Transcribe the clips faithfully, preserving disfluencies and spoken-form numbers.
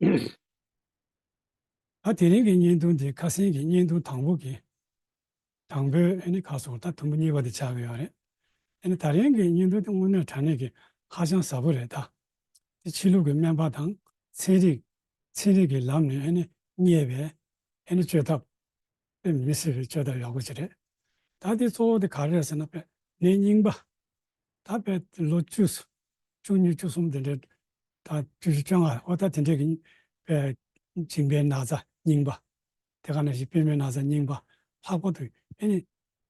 ད་དེ་རིང་གི་བརྙན་ཐུང་དེ་ཁ་སང་གི་བརྙན་ཐུང་དང་པོ་གི་དང་པོའི་ཨ་ནི་ཁ་སོ་ད་དུམ་བུ་གཉིས་པ་དེ་ཆགས་ཀྱི་ཡོད་རེད། ཨ་ནི་ད་རིང་གི་བརྙན་ཐུང་དེ་དངོས་གནས་དྲང་གནས་ཀྱི་ཧ་ཅང་ཟབ་པོ་རེད་ད། དེ་ཕྱི་ལུགས་ཀྱི་སྨན་པ་དང་ཚན་རིག་ཚན་རིག་གི་ལམ་ནས་ཨ་ནི་རྙེད་པའི་ཨ་ནི་བཅོས་ཐབས། དཔེ་མི་སྲིད་པའི་བཅོས་ཐབས་ཡག་པོ་ཅིག་རེད། ད་དེ་གཙོ་བོ་དེ་ག་རེ་རེད་ཟེར་ན་དཔེ་ནད་རྙིང་པ། ད་དཔེ་ལོ་བཅུ། བཅུ་གཉིས་བཅུ་གསུམ་དེ་འདྲའི། ད་བཅུ་བཞི་བཅོ་ལྔ་འོ་ད་དེ་འདྲའི་གི་དཔེ་མཇིང་པའི་ན་ཚ་རྙིང་པ། དེ་ག་ནང་བཞིན་པུས་མོའི་ན་ཚ་རྙིང་པ། ལྷག་པར་དུ་ཨེ་ནི་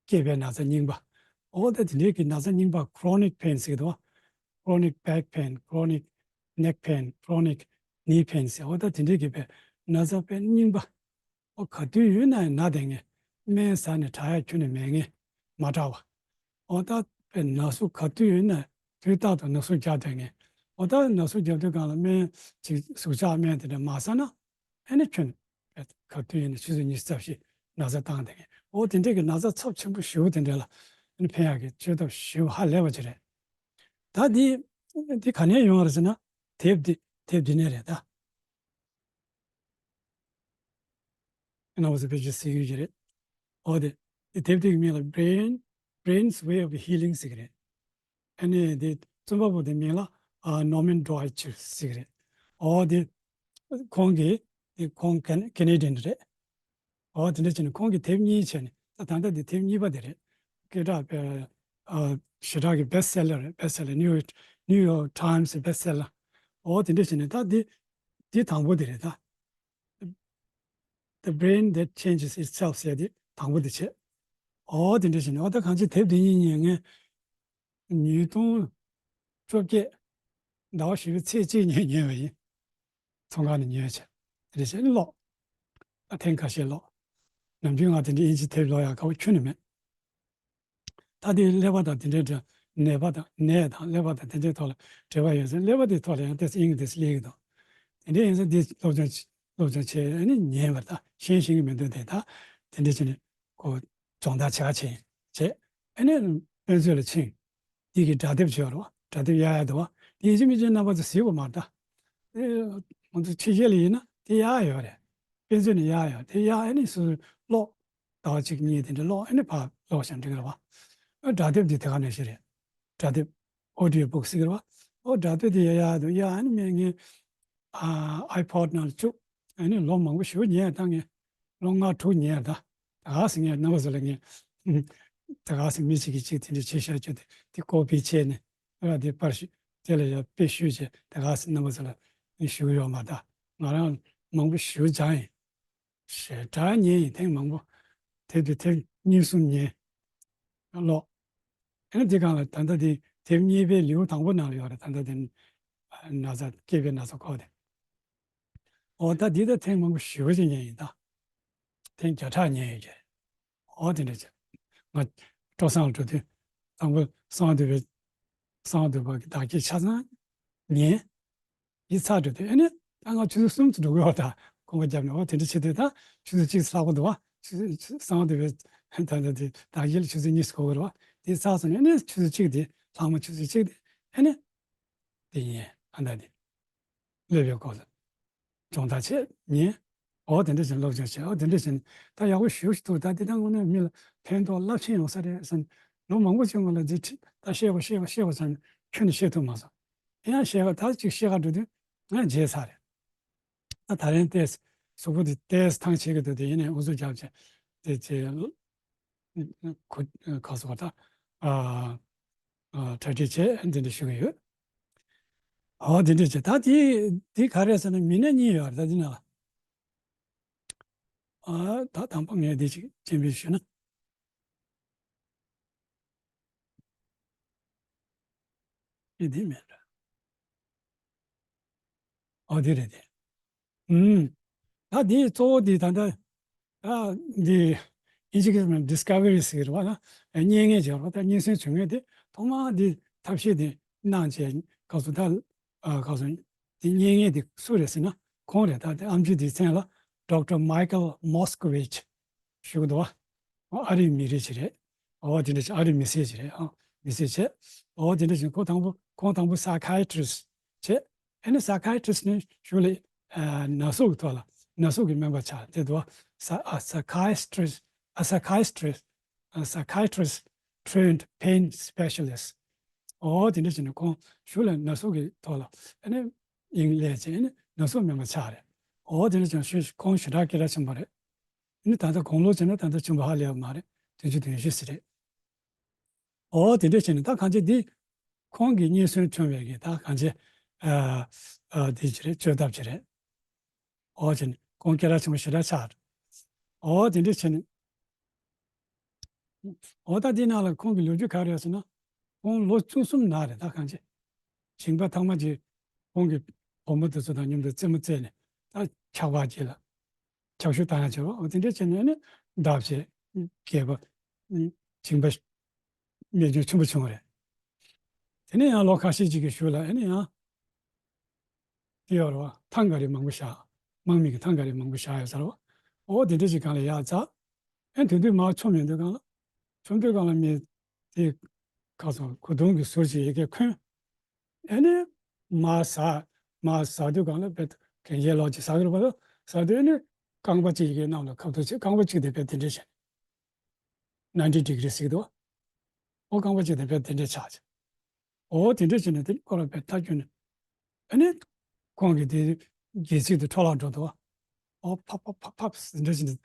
སྐེད་པའི་ན་ཚ་རྙིང་པ། འོ་ད་དེ་འདྲའི་གི་ན་ཚ་རྙིང་པ་chronic pain ཟེར་གི་འདུག་བ། chronic back pain, chronic neck pain, chronic knee pain ཟེར་འོ་ད་དེ་འདྲའི་གི་དཔེ་ན་ཚ་དཔེ་རྙིང་པ། ཨོ་ག་དུས་ཡོད་ན་ན་དེ་ངས་སྨན་ཟ་ནས་དྲག་ཡ་ཁྱོན་ནས་མེད་ངས་མ་དྲག་བ། ཨོ་ད་དཔེ་ན་ཟུག་ག་དུས་ཡོད་ན་དུས་རྟག་ཏུ་ན་ཟུག་རྒྱག་དེ་ངས་ཨོ་ད་ན་ཟུག་རྒྱབ་དུས་གང་ལ་སྨན་ཅིག་ཟུག་གཅོག་སྨན་དེ་འདྲ་མ་ཟ་ན་ཨེ་ནི་ཁྱོན་ནས་དཔེ་ག་དུས་ཡོད་ན་ཆུ་ཚོད་ཉི་ཤུ་རྩ་བཞི་ན་ཚ་བཏང་དེ་ངས་ཨོ་དེ་འདྲས་ཀྱི་ན་ཚ་ཚབས་ཆེན་པོ་ཞེ་པོ་དེ་འདྲས་ལ་ཨེ་ནི་ཕན་ཡག་གི་བཅོས་ཐབས་ཞེ་པོ་ཧ་ལས་པ་ཅིག་རེད། ད་འདི་འདི་ག་ནས་ཡོང་བ་རེད་ཟེར་ན་དེབ་འདི་དེབ་འདི་ནས་རེད་ད། རྣམ་པ་ཚོ་ཕལ་ཆེར་གཟིགས་ཡོད་ཀྱི་རེད། འོ་དེ། དེ་དེབ་དེ་གི་མིང་ལ་Brain, Brain's Way of Healing ཟེར་གྱི་རེད། ཨ་ནི་དེ་རྩོམ་པ་པོ་དེ་མིང་ལ་ཨ་Norman Doidge ཟེར་གྱི་རེད། འོ་དེ། ཁོང་གིས་དེ་ཁོང་Can- Canadian རེད། འོ་དེ་འདྲ་བྱས་ནས་ཁོང་གིས་དེབ་གཉིས་བྱས་ནས་ད་ད་ལྟ་དེ་དེབ་གཉིས་པ་དེ་རེད། སྐད་གྲགས་པའི་ཨ་ཞེ་དྲག་གི་best seller, best seller, New York, New York Times best seller འོ་དེ་འདྲ་བྱས་ནས་ད་དེ་དེ་དང་པོ་དེ་རེད་ད། The Brain That Changes Itself ཟེར་དེ་དང་པོ་དེ་བྱས། ཨོ་དེ་འདྲ་བྱས་ནས་ཨོ་ད་གང་ཅི་དེབ་དེ་གཉིས་ཉན་ངས་ཉིས་སྟོང་བཅོ་བརྒྱད་ཟླ་བ་བཞི་པའི་ཚེས་གཅིག་ཉིན་ཉན་པ་ཡིན། ཚོང་ཁང་ནས་ཉོས་བྱས་དེ་འདྲ་བྱས་ནས་ཀློག་ད་ཐེངས་ཁ་ཤས་ཀློག་ནམ་རྒྱུན་ང་དེ་འདྲ་དབྱིན་ཇི་དེབ་ཀློག་ཡག་དགའ་བོ་ཁྱོན་ནས་མེད། ད་དེ་ཀླད་པ་དང་དེ་འདྲའི་འདྲ་ནད་པ་དང་ནད་དང་ཀླད་པ་དང་དེ་འདྲའི་ཐོག་ལ་འབྲེལ་བ་ཡོད་ཚེ་ཀླད་པ་དེའི་ཐོག་ལ་ཡང་ཏོག་ཙམ་དབྱིན་ཇི་དེ་ཚོ་སླེབས་ཀྱི་འདུག་དེ་འདྲ་ཡིན་ཙང་འདི་སློབ་སྦྱོང་བྱེད་སློབ་སྦྱོང་བྱེད་ཨ་ནི་ཉན་པར་ད་ཤེས་ཤེས་ཀྱི་མི་འདུག་དེ་ད་དེ་འདྲ་བྱས་ནས་ཁོ་སྦྱོང་བརྡར་བྱེད་ག་ཕྱིན་བྱས་ཨ་ནི་དཔེ་མཛོད་ལ་ཕྱིན། འདི་གི་སྒྲ་དེབ་བྱས་པ་རེད་བ། སྒྲ་དེབ་གཡར་ཡག་འདུག་བ། དེ་ཡིན་གཅིག་མིན་གཅིག་རྣམ་པ་ཚོ་གཟིགས་པ་མ་རེད་ད། ཨེ། ང་ཚོ་ཕྱི་རྒྱལ་ལ་ཡིན་ན་དེ་གཡར་ཡོད་རེད། དཔེ་མཛོད་ནས་གཡར་ཡོད་དེ་གཡར་ཨ་ནི་སོ་སོས་ཀློག་ཟླ་བ་གཅིག་གཉིས་དེ་འདྲ་ཀློག་ཨ་ནི་ཕར་ཀློག་བཞག་འགྲིག་གི་རེད་བ། ཨ་སྒྲ་དེབ་འདི་དེ་ག་ནང་བཞིན་རེད། སྒྲ་དེབ་audio book ཟེར་གི་རེད་བ། ཨོ་སྒྲ་དེབ་དེ་ཡ་ཡ་དུ་ཡ་ཨ་ནི་མེད་ངས་ཨ་iPod ནང་ལ་བཅུག་ཨ་ནི་ལོ་མང་པོ་ཞེ་པོ་ཉན་ད་ངས་ལོ་ལྔ་དྲུག་ཉན་ད། ད་ག་སེ་ངས་རྣམ་པ་ཚོ་ལ་ངས་ད་ག་སེ་མི་གཅིག་གིས་གཅིག་དེ་འདྲ་བྱས་བཞག་རྒྱུ་དེ་དེ་ཀོ་པི་བྱས་ནས་ཨ་དེ་པར་ཞུ་དེ་ལ་ཡ་དཔེ་ཞུས་བྱས་ད་ག་སེ་རྣམ་པ་ཚོ་ལ་ངས་ཞུ་གི་ཡོད་མ་ད། ང་རང་མང་པོ་ཞེ་པོ་སྦྱངས་ཡིན། ཞེ་དྲག་ཉན་ཡིན་ཐེངས་མང་པོ། དེབ་དེ་ཐེངས་གཉིས་གསུམ་ཉན། ཀློག་ཨ་ནི་འདི་སྒང་ལ་ད་ལྟ་འདི་དེབ་གཉིས་པའི་ལེའུ་དང་པོ་ནང་ལ་ཡོད་རེད་ད་ལྟ་འདི། ན་ཚ་སྐེད་པའི་ན་ཚ་སྐོར་དེ། འོ་ད་འདི་ད་ཐེངས་མང་པོ་ཞེ་པོ་ཅིག་ཉན་ཡིན་ད། ཐེངས་བརྒྱ་ཕྲག་ཉན་ཡོད་ཀྱི་རེད། འོ་དེ་འདྲ་བྱས། ང་སྤྲོ་བསང་ལ་འགྲོ་དུས་དང་པོ་གསང་བ་འདུས་པའི་གསང་བ་འདུས་པ་གི་བདག་བསྐྱེད་ཆ་ཚང་ཉན། ཡིད་ཚར་འགྲོ་དུས་ཨེ་ནི་ད་ང་ཆུ་ཚོད་གསུམ་དུ་འགྲོ་གི་ཡོད་ད་གོམ་པ་བརྒྱབ་ནས་འོ་དེ་འདྲ་བྱེད་དུས་ད་ཆུ་ཚོད་གཅིག་ལྷག་པོ་འདུག་བ། ཆུ་ཚོད་གསང་བ་འདུས་པའི་ད་ད་དེ་བདག་བསྐྱེད་ལ་ཆུ་ཚོད་གཉིས་སུ་འགོར་གི་རེད་བ། དེ་ཚར་སོང་ནས་ཨེ་ནི་ཆུ་ཚོད་གཅིག་དེ་ལྷག་མ་ཆུ་ཚོད་གཅིག་དེ་ཨེ་ནི་དེ་ཡིན་ཨ་ད་དེ། སླེབས་པའི་སྐོར་ལ། སྦྱོང་བརྡར་བྱས་ཉན། འོ་དེ་འདྲ་བྱས་ནས་སློབ་སྦྱོང་བྱས་འོ་དེ་འདྲ་བྱས་ནས་ད་ཡག་པོ་ཞེ་པོ་ཞིག་འདུག་ད་འདི་ད་དངོས་གནས་མི་ལ་ཕན་ཐོགས་རླབས་ཆེན་ཡོང་ས་རེད་བསམ། ལོ་མང་པོ་ཅིག་སྔོན་ལ་འདི་ཁྲིད་ད་བཤད་པ་བཤད་པ་བཤད་པ་བསམ་ནས་ཁྱོན་ནས་བཤད་ཐུབ་མ་སོང་། ཡང་བཤད་པ་ད་ཅིག་བཤད་ག་འགྲོ་དུས་ང་བརྗེད་ཚར་རེད། ད་ད་རིང་ཏོག་ཙམ་གཟུགས་པོ་འདི་ཏོག་ཙམ་ཐང་ཆད་ཀྱི་འདུག་དེ་ཡིན་ནའི་འུ་ཚོ་རྒྱབ་བྱས་དེ་ཚེ། ཁོ་ག་སོ་བ་ད། ཨ། ཨ། གྲ་སྒྲིག་བྱས་འདི་འདྲ་ཞུ་གི་ཡོད། ཨོ་འདི་འདྲ་བྱས་ད་དེ་དེ་ག་རེ་ཟེར་ན་མི་སྣ་གཉིས་ཡོད་རེད་ད་འདི་ན། ཨ། ད་དང་པོ་ངས་འདི་ཅིག་སྤྱན་འབུལ་ཞུ་ན། འདི་འདི་མེད་ར། ཨོ་འདི་རེད་དེ། ཨུམ། ད་འདི་གཙོ་བོ་འདི་ད་ལྟ་ད་འདི་ཨིན་ཇི་སྐད་ནང་ཌིས་ཁ་ཝ་རི་ཟེར་བ་ན་རྙེད་མཁན་བྱས་པ་ད་རྙེད་སོན་བྱུང་མཁན་དེ་ཐོག་མ་འདི་ཐབས་ཤེས་འདི་གནང་བྱས་སྐབས་སུ་ད་ཨ་སྐབས་སུ་འདི་རྙེད་མཁན་འདི་སུ་རེད་ཟེར་ན་ཁོང་རེད། ད་དེ་ཨམ་ཆི་འདིའི་མཚན་ལ་Doctor Michael Moskowitz ཞུ་གི་འདུག་བ། ཨ་རིའི་མི་རིགས་ཅིག་རེད། ཨོ་དེ་འདྲ་ཅིག་ཨ་རིའི་མི་སེར་ཅིག་རེད་ཨ། མི་སེར་བྱས། ཨོ་དེ་འདྲ་ཅིག་ཁོ་དང་པོ་ཁོང་དང་པོ་སའི་ཁ་ཡ་ཊི་རི་སི་ཊི་བྱས། ཨ་ནི་སའི་ཁ་ཡ་ཊི་རི་སི་ཊི་ནས་གཞུག་ལ་ ཨ་ན་ཟུག་གི་ཐོག་ལ་ན་ཟུག་གི་སྨན་པ་ཆགས་དེ་འདུག་བ། ས་ཨ་psychiatrist, a psychiatrist, a psychiatrist trained pain specialist. ཨོ་དེ་འདྲ་བྱས་ནས་ཁོང་གཞུག་ལ་ན་ཟུག་གི་ཐོག་ལ་ཨ་ནི་དབྱིངས་སླེབས་བྱས་ཨ་ནི་ན་ཟུག་སྨན་པ་ཆགས་རེད། ཨོ་དེ་འདྲ་བྱས་ནས་ཁོང་ཞེ་དྲག་སྐད་གྲགས་ཆེན་པོ་རེད། ཨ་ནི་ད་ལྟ་དགུང་ལོ་བྱས་ན་ད་ལྟ་ཆེན་པོ་ཧ་ལས་པ་མ་རེད། བདུན་ཅུ་དོན་བཞི་ཙམ་རེད། ཨོ་དེ་འདྲ་བྱས་ནས་ད་གང་ཅི་འདི་ཁོང་གི་རྙེད་སོན་བྱུང་བའི་གི་ད་གང་ཅི་ཨ་ཨ་འདི་ཅི་རེད། བཅོས་ཐབས་ཅི་རེད། ཨོ་བྱས་ནས་ཁོང་སྐད་གྲགས་ཆེན་པོ་ཞེ་དྲག་ཆགས། ཨོ་དེ་འདྲ་བྱས་ནས་ཨོ་ད་འདི་ནང་ལ་ཁོང་གི་ལོ་རྒྱུས་ག་རེ་ཡོད་ཟེར་ན། ཁོང་ལོ་བཅུ་གསུམ་ན་རེད། ད་གང་ཅི་ཞིང་པ་ཐང་མ་ཅིག་ཁོང་གི་བུ་མོ་དེ་ཚོ་དང་མཉམ་དུ་རྩེད་མོ་རྩེས་ནས་ད་ཆག་པ་ཅིག་ལ། ཆག་ཤུགས་བཏང་ཡ་བྱས་པ། འོ་དེ་འདྲ་བྱས་ནས་ནི་འདབ་བྱས་རྒས་པ་ཞིང་པ་རྨས་སྐྱོན་ཆེན་པོ་བྱུང་བ་རེད། དེ་ནས་ཡང་ལོ་ཁ་ཤས་ཅིག་གི་གཞུག་ལ་ཨ་ནི་ཡང་དེ་ཡོད་རེད་བ། ཐང་ག་རེ་མང་པོ་བཞག་དམག་མི་གི་ཐང་ག་རེ་མང་པོ་བཞག་ཡོད་ས་རེད་བ། འོ་དེ་འདྲ་ཞིག་སྒང་ལ་ཡར་འཛེགས། ཨ་ནི་དེ་དུས་མར་ཆོམ་ཡོང་དུས་སྒང་ལ་ཆོམ་དུས་སྒང་ལ་མི་དེ་ཁ་སང་གོས་ཐུང་གི་ཟུར་ཅིག་ཡ་གིར་གོན། ཨ་ནི་མར་ཟགས། མར་ཟགས་དུས་སྒང་ལ་དཔེ་གན་རྐྱལ་ལོག་ཅིག་ཟགས་ཀྱི་རེད་པ། ཟགས་དུས་ཨ་ནི་རྐང་པ་གཅིག་ཡ་གིར་གནམ་ལ་ཁ་ཐུག་བྱས། རྐང་པ་གཅིག་དེ་དཔེ་དེ་འདྲ་བྱས། ninety degree ཟེར་གྱི་འདུག་ཨོ་རྐང་པ་གཅིག་དེ་དཔེ་དེ་འདྲ་ཆགས་བྱས། ཨོ་དེ་འདྲ་བྱས་ནས་དེ་ཁོ་ལ་དཔེ་ཐག་གཅོད་ནས། ཨ་ནི་ཁོང་གིས་དེ་སྒལ་ཚིགས་དེ་འཕྲོ་བརླག་འགྲོ་འདུག་ཨོ་ཕབ་ཕབ་ཕབ་ཕབ་ཟེར་འདྲ་བྱས་ནས་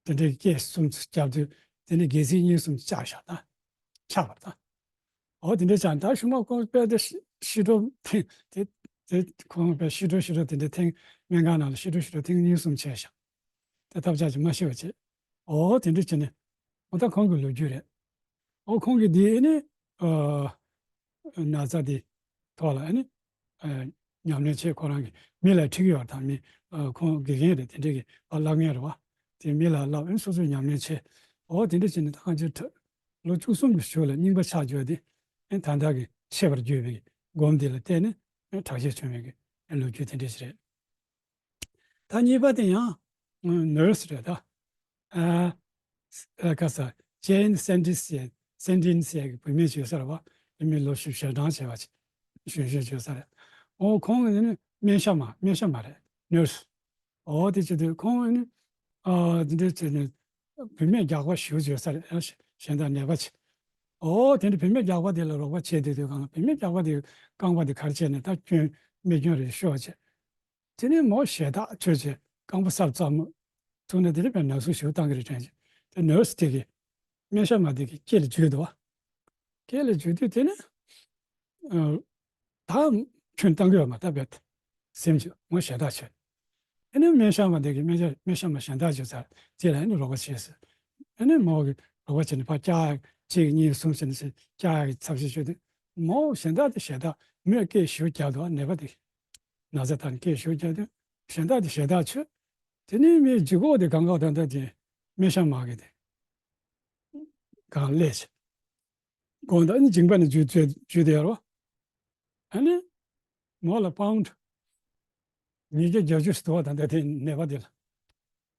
དེ་འདྲའི་སྐད་གསུམ་ཙམ་བརྒྱབ་དུས་དེ་ནས་སྒལ་ཚིགས་གཉིས་གསུམ་བཅག་བཞག་ད་ཆག་པར་ད། ཨོ་དེ་འདྲ་བྱས་ད་ཤུལ་མ་ཁོང་དཔེ་དེ་ཤི་ཤི་འགྲོ་ཐེངས་དེ་དེ་ཁོང་དཔེ་ཤི་འགྲོ་ཤི་འགྲོ་དེ་འདྲ་ཐེངས་སྨན་ཁང་ནང་ལ་ཤི་འགྲོ་ཤི་འགྲོ་ཐེངས་གཉིས་གསུམ་བྱས་ཤག་དེ་ཐབས་ཆག་ཅིག་མ་ཤི་བ་བྱས། ཨོ་དེ་འདྲ་བྱས་ནས་ཨོ་ད་ཁོང་གི་ལོ་རྒྱུས་རེད། ཨོ་ཁོང་གིས་དེ་ཨ་ནི་ཨ་ན་ཚ་དེ་ཐོག་ལ་ཨ་ནི་ཨ་ཉམས་ལེན་བྱས། ཁོ་རང་གི་མི་ལ་འཁྲིད་ཀྱི་ཡོད་དང་མི་ཨ་ཁོང་དགེ་རྒན་རེད། དེ་འདྲ་གི་ཨ་བསླབ་མཁན་རེད་བ། དེ་མི་ལ་བསླབ་ཨ་ནི་སོ་སོས་ཉམས་ལེན་བྱས། ཨོ་དེ་འདྲ་བྱས་ནས་ད་གང་ཅི་ལོ་བཅུ་གསུམ་གྱི་གཞུག་ལ་རྙིང་པ་ཆགས་འགྱོ་དེ་ཨ་ནི་ད་ལྟ་གི་ཤེས་པར་གྱུར་པའི་སྒོམ་དེ་ལ་བརྟེན་ནས་ཨ་ནི་དྲག་སྐྱེད་བྱུང་བའི་གི་ཨ་ནི་ལོ་རྒྱུས་དེ་འདྲ་ཞིག་རེད། ད་གཉིས་པ་དེ་ཡང་ནར་སི་རེད་ད། ཨ་ཨ་ཁ་ས་ཇེན་སན་ཏིན་སི་ཡ་སན་ཏིན་སི་ཡ་གི་བུད་མེད་ཅིག་ཡོད་ས་རེད་བ། ཨ་མི་ལོ་བཞི་བཅུ་ཞེ་གྲངས་བྱས་པ་ཅིག་གཞོན་གཞོན་ཅིག་ཡོད་ས་རེད། ཨོ་ཁོང་གི་ནི་སྨན་ཞབས་མ་སྨན་ཞབས་མ་རེད། ནར་སི། ཨོ་དེ་བྱེད་དུས་ཁོང་ནི་ཨ་དེ་འདྲ་བྱས་ནས་བུད་མེད་རྒྱགས་པ་ཞེ་པོ་ཅིག་ཡོད་ས་རེད། ཨ་གཞན་དག་ནད་པ་ཅིག་ཨོ་དེ་འདྲ་བུད་མེད་རྒྱགས་པ་དེ་ལ་རོགས་པ་བྱས་དུས་དུས་གང་ལ་བུད་མེད་རྒྱགས་པ་དེ་རྐང་པ་དེ་ག་རེ་བྱས་ནས་ད་སྐྱོན་རྨས་སྐྱོན་རེ་ཤོར་བྱས། དེ་ནས་མོ་ཞེ་དྲག་ཆོད་བྱས་རྐང་པ་གསར་བཙུགས་མོ་ཐུག་ནས་དེ་ནས་དཔེ་ན་ཟུག་ཞེ་པོ་བཏང་གི་རེད་དྲན་བྱས། དེ་ནར་སི་དེ་གིས་སྨན་ཞབས་མ་དེ་གི་སྐེ་ལ་འཇུས་འདུག་བ། སྐེ་ལ་འཇུས་དུས་དེ་ནས་ཨ་ད་ཁྱོན་བཏང་གི་ཡོད་མ་རེད་པས། སེམས་ཀྱི་ངོ་ཞེ་དྲག་ཆོད། ཨ་ནི་སྨན་ཞབས་མ་དེ་གིས་སྨན་ཞབས་སྨན་ཞབས་མ་གཞན་དག་ཅིག་ཚར་དེ་ལ་ཨ་ནི་རོགས་པ་བྱས་ཟེར། ཨ་ནི་མོ་གིས་རོགས་པ་བྱས་ནས་ཕར་བཀྱག་གཅིག་གཉིས་གསུམ་བྱས་ནས་བཀྱག་གི་ཚབ་ཞིག་ཞུས་དུས་མོ་གཞན་དག་དེ་ཞེ་དྲག་མོས་སྐད་ཞེ་པོ་རྒྱག་འདུག་ནད་པ་དེ་ན་ཚ་དང་སྐད་ཞེ་པོ་རྒྱག་དུས་གཞན་དག་དེ་ཞེ་དྲག་ཆོད། དེ་ནས་མོའི་ལྗིད་ཁོག་དེ་གང་ག་ད་ལྟ་དེ་སྨན་ཞབས་མ་གི་དེ་གང་སླེབས་བྱས། དགོང་དག་ཨ་ནི་མཇིང་པ་ནས་འཇུས་འཇུས་འཇུས་བསྡད་ཡོད་རེད་བ། ཨ་ནི་མོ་ལ་པའུན་ཌི་ཉིས་བརྒྱ་བརྒྱད་ཅུ་ཞིག་འདུག་བ། ད་ལྟ་དེ་ནད་པ་དེ་ལ་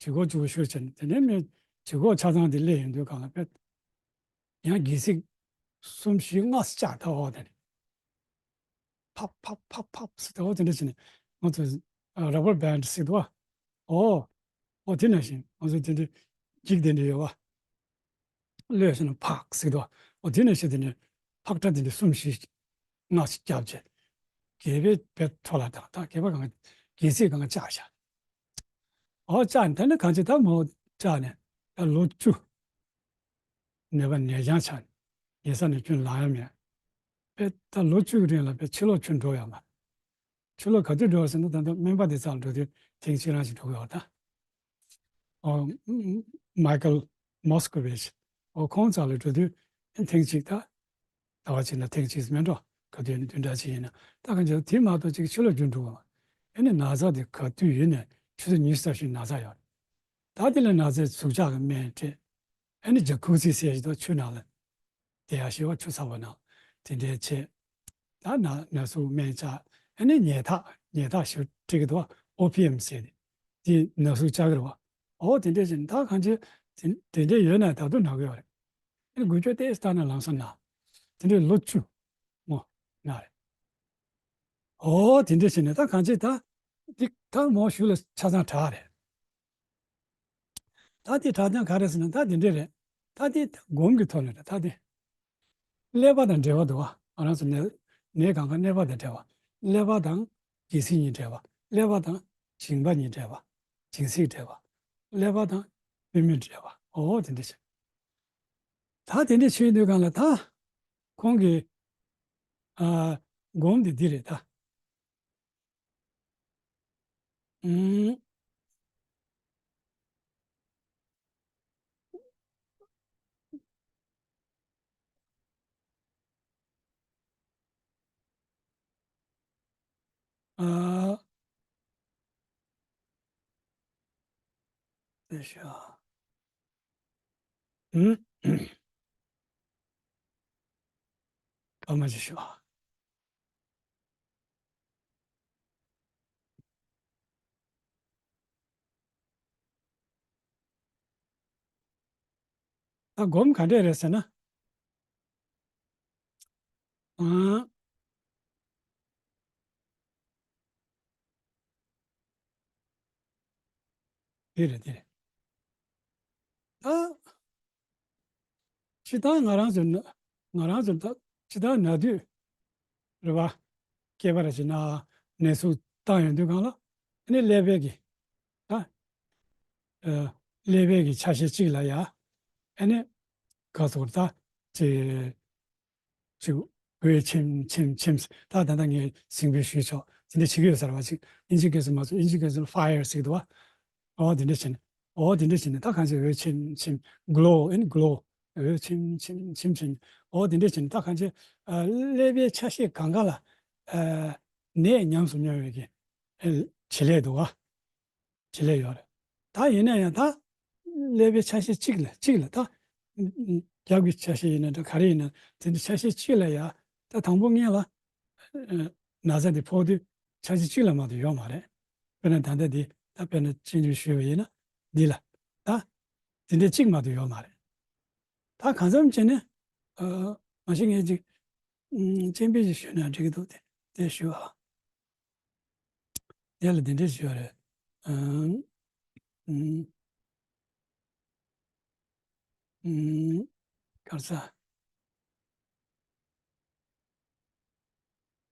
ལྗིད་ཁོག་ལྕི་པོ་ཞེ་པོ་བྱས་ནས། དེ་ནས་མོའི་ལྗིད་ཁོག་ཆ་ཚང་དེ་སླེབས་ཡོང་དུས་སྒང་ལ་དཔེ་ཡང་སྒལ་ཚིགས་གསུམ་བཞི་ལྔ་ཙམ་བཅག་ད། འོ་དེ་ནས་ཕབ་ཕབ་ཕབ་ཕབ་ཟེར་ད། འོ་དེ་འདྲ་བྱས་ནས་ང་ཚོ་ཨ་ར་བར་བྷེན་ཌི་ཟེར་འདུག་བ། འོ་འོ་དེ་ནང་བཞིན་ང་ཚོ་དེ་འདྲའི་འགྱིག་དེ་འདྲ་ཡོད་བ། གློད་ཟེར་ན་ཕག་ཟེར་དོ། འོ་དེ་ནས་བཤད་དེ་ནས་ཕག་ཁྲ་དེ་འདྲ་གསུམ་བཞི་ལྔ་ཞིག་བརྒྱབ་བྱས། སྒལ་པའི་བེད་འཕྲོ་ལ་དང་ད་སྒལ་པ་གང་སྒལ་ཚིགས་གང་བཅག་བཞག་འོ་བཅག་ནས་ད་ནི་གང་ཅི་ད་མོ་བཅག་ནས་ད་ལོ་བཅུ་ནད་པ་ནད་རྐྱང་ཆགས་ནས་ཉལ་ས་ནས་ཁྱོན་ལངས་ཡ་མེད། དཔེ་ད་ལོ་བཅུ་གི་རིང་ལ་དཔེ་ཕྱི་ལོགས་ཁྱོན་འགྲོ་ཡ་མ་རེད། ཕྱི་ལོགས་ག་དུས་འགྲོ་བ་ཟེར་ན་ད་ལྟ་སྨན་པ་དེ་རྩ་ལ་འགྲོ་དུས་ཐེངས་གཅིག་རང་ཞིག་འགྲོ་གི་ཡོད་ད། ཨོ། མའི་ཀལ་མོ་སི་ཀོ་ཝིཆ། ཨོ་ཁོང་རྩ་ལ་འགྲོ་དུས་ཐེངས་གཅིག་ད། ཟླ་བ་གཅིག་ན་ཐེངས་གཅིག་མིན་འགྲོ། ག་དུས་བདུན་ཕྲག་གཅིག་ཡིན་ན་ད་གང་ཅི་དེ་མ་གཏོགས་གཅིག་ཕྱི་ལོགས་རྒྱུན་འགྲོ་གི་མ། ཨེ་ནི་ན་ཚ་དེ་ག་དུས་ཡིན་ནའི་ཆུ་ཚོད་ཉི་ཤུ་རྩ་བཞི་ན་ཚ་ཡོད་རེད། ད་དེ་ལ་ན་ཚའི་ཟུག་གཅོག་གི་སྨན་སྤྲད། ཨེ་ནི་ཇ་ཁུ་ཟི་ཟེར་ཞིག་ཏུ་ཆུ་ནང་ལ་བསྡད་ཡ་ཞིག་བ། ཆུ་ཚ་བོ་ནང་དེ་འདྲའི་བྱས། ད་ན་ན་ཟུག་སྨན་བཅག་ཨེ་ནི་ཉལ་ཐག་ཉལ་ཐག་ཞིག་སྤྲད་ཀྱི་འདུག་བ། ཨོ་པི་ཡམ་ཟེར་ཏེ་དེ་ན་ཟུག་བཅག་གི་རེད་བ། ཨོ་དེ་འདྲས་བྱས་ནས་ད་གང་ཅི་དེ་དེ་འདྲས་ཡོད་ན་ད་དུང་ན་གི་ཡོད་རེད། ཨེ་ནི་འགུལ་སྐྱོད་ཏོག་ཙམ་བཏང་ན་ལམ་སང་ན། དེ་འདྲས་ལོ་བཅུ་མོ་ན་རེད། ཨོ་དེ་འདྲས་བྱས་ནས་ད་གང་ཅི་ད། འདི་ད་མོ་གཞུག་ལ་ཆ་ཚང་དྲག་རེད། ད་དེ་དྲག་སྟངས་ག་རེ་ཟེར་ན་ད་དེ་འདྲས་རེད། ད་དེ་སྒོམ་གྱི་ཐོག་ནས་རེད་ད་དེ། ཀླད་པ་དང་འབྲེལ་བ་འདུག་བ། ང་རང་ཚོ་ནད་ནད་གང་ག་ཀླད་པ་དང་འབྲེལ་བ། ཀླད་པ་དང་ལྗིད་ཚད་གཉིས་འབྲེལ་བ། ཀླད་པ་དང་མཇིང་པ་གཉིས་འབྲེལ་བ། མཇིང་ཚད་འབྲེལ་བ། ཀླད་པ་དང་པུས་མོ་འབྲེལ་བ། འོ་དེ་འདྲ་བྱས། ད་དེ་འདྲ་བྱས་དུས་སྒང་ལ་ད་ཁོང་གི་ཨ་སྒོམ་དེ་འདི་རེད་ད། ཨུམ། ཨ། དེ་ཤོ། ཨུམ། ཨ་མ་ཅི་ཤོ། ད་སྒོམ་ག་འདྲས་རེད་ཟེར་ན། ཨང་། དེ་རེད་དེ་རེད། ད། སྤྱིར་བཏང་ང་རང་ཚོ་ན་ང་རང་ཚོ་ད་སྤྱིར་བཏང་ན་དུས་རེད་བ། སྐྱེས་པ་རེ་ཞིག་ན་ནད་ཟུག་བཏང་ཡོང་དུས་སྒང་ལ་ཨ་ནི་ཀླད་པའི་གི་ད་ཨ་ཀླད་པའི་གི་ཆ་ཤས་གཅིག་ལ་ཡ་ཨ་ནི་ག་ཚོད་ད་ཅིག་ཅིག་འོད་ཆེམ་ཆེམ་ཆེམ། ད་ད་ལྟ་ངས་ཟིང་འབུད་ཞུས་ཆོག་དེ་འདྲ་བྱེད་ཀྱི་ཡོད་ས་རེད་བ། ཅིག་ཨིན་ཇི་སྐད་ཚོ་མ་ཚོ་ཨིན་ཇི་སྐད་ཚོ་ལ་ཕ་ཡར་ཟེར་གི་འདུག་བ། འོ་དེ་འདྲ་བྱས་ནས། འོ་དེ་འདྲ་བྱས་ནས་ད་གང་ཅི་འོད་ཆེམ་ཆེམ། གློ་ཨེན་གློ། འོད་ཆེམ་ཆེམ་ཆེམ་ཆེམ། འོ་དེ་འདྲ་བྱས་ནས་ད་གང་ཅི་ཨ་ཀླད་པའི་ཆ་ཤས་གང་ག་ལ་ཨ་ནད་ཉམས་སུ་མྱོང་བའི་གི་ཨ་བྱེད་ལས་འདུག་བ། བྱེད་ལས་ཡོད་རེད། ད་ཡིན་ན་ཡང་ད་ཀླད་པའི་ཆ་ཤས་གཅིག་ལ་གཅིག་ལ་ད་རྒྱབ་ཀྱི་ཆ་ཤས་ཡིན་ན་འདྲ་ག་རེ་ཡིན་ན་དེ་འདྲ་ཆ་ཤས་གཅིག་ལ་ཡ་ད་དང་པོ་སྔོན་ལ་ཨ་ན་ཚ་འདི་ཕོག་དུས་ཆ་ཤས་གཅིག་ལ་མ་གཏོགས་ཡོད་མ་རེད། དཔེར་ན་ད་ལྟ་འདི་ད་དཔེར་ན་སྤྱན་འབུད་ཞུས་པ་ཡིན་ན་འདི་ལ་ད་དེ་འདྲ་གཅིག་མ་གཏོགས་ཡོད་མ་རེད། ད་གང་འཚམ་བྱས་ནས་ཨ་མ་གཞི་ངས་ཅིག་ཨ་སྤྱན་འབུད་ཅིག་ཞུས་ན་འགྲིག་གི་འདུག་དེ་དེ་ཞུ་ཨ། དེ་ལ་དེ་འདྲ་ཞུ་རེད། ཨང་། ཨང་། ཨང་། གར་ས།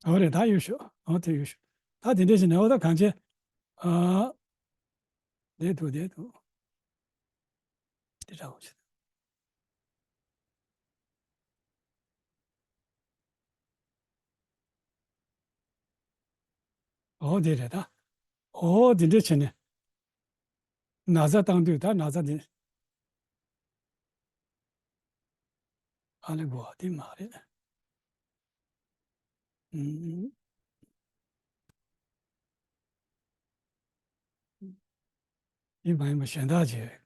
འོ་རེད་ད་ཡོད་ཤོག་འོ་དེ་ཡོད་ཤོག་ད་དེ་འདྲ་ཞིག་ནས་འོ་ད་གང་བྱེད། ཨ། བསྡད་འདུག་བསྡད་འདུག་དེ་འདྲ་འོ་ཞིག་འོ་དེ་རེད་ད། འོ་དེ་འདྲ་བྱས་ནས། ན་ཚ་བཏང་དུས་ད་ན་ཚ་དེ། ཨ་ལེ་གོ་དེ་མ་རེད། ཨུམ། ཡིན་པ་ཡིན་པ་གཞན་དག་བྱས།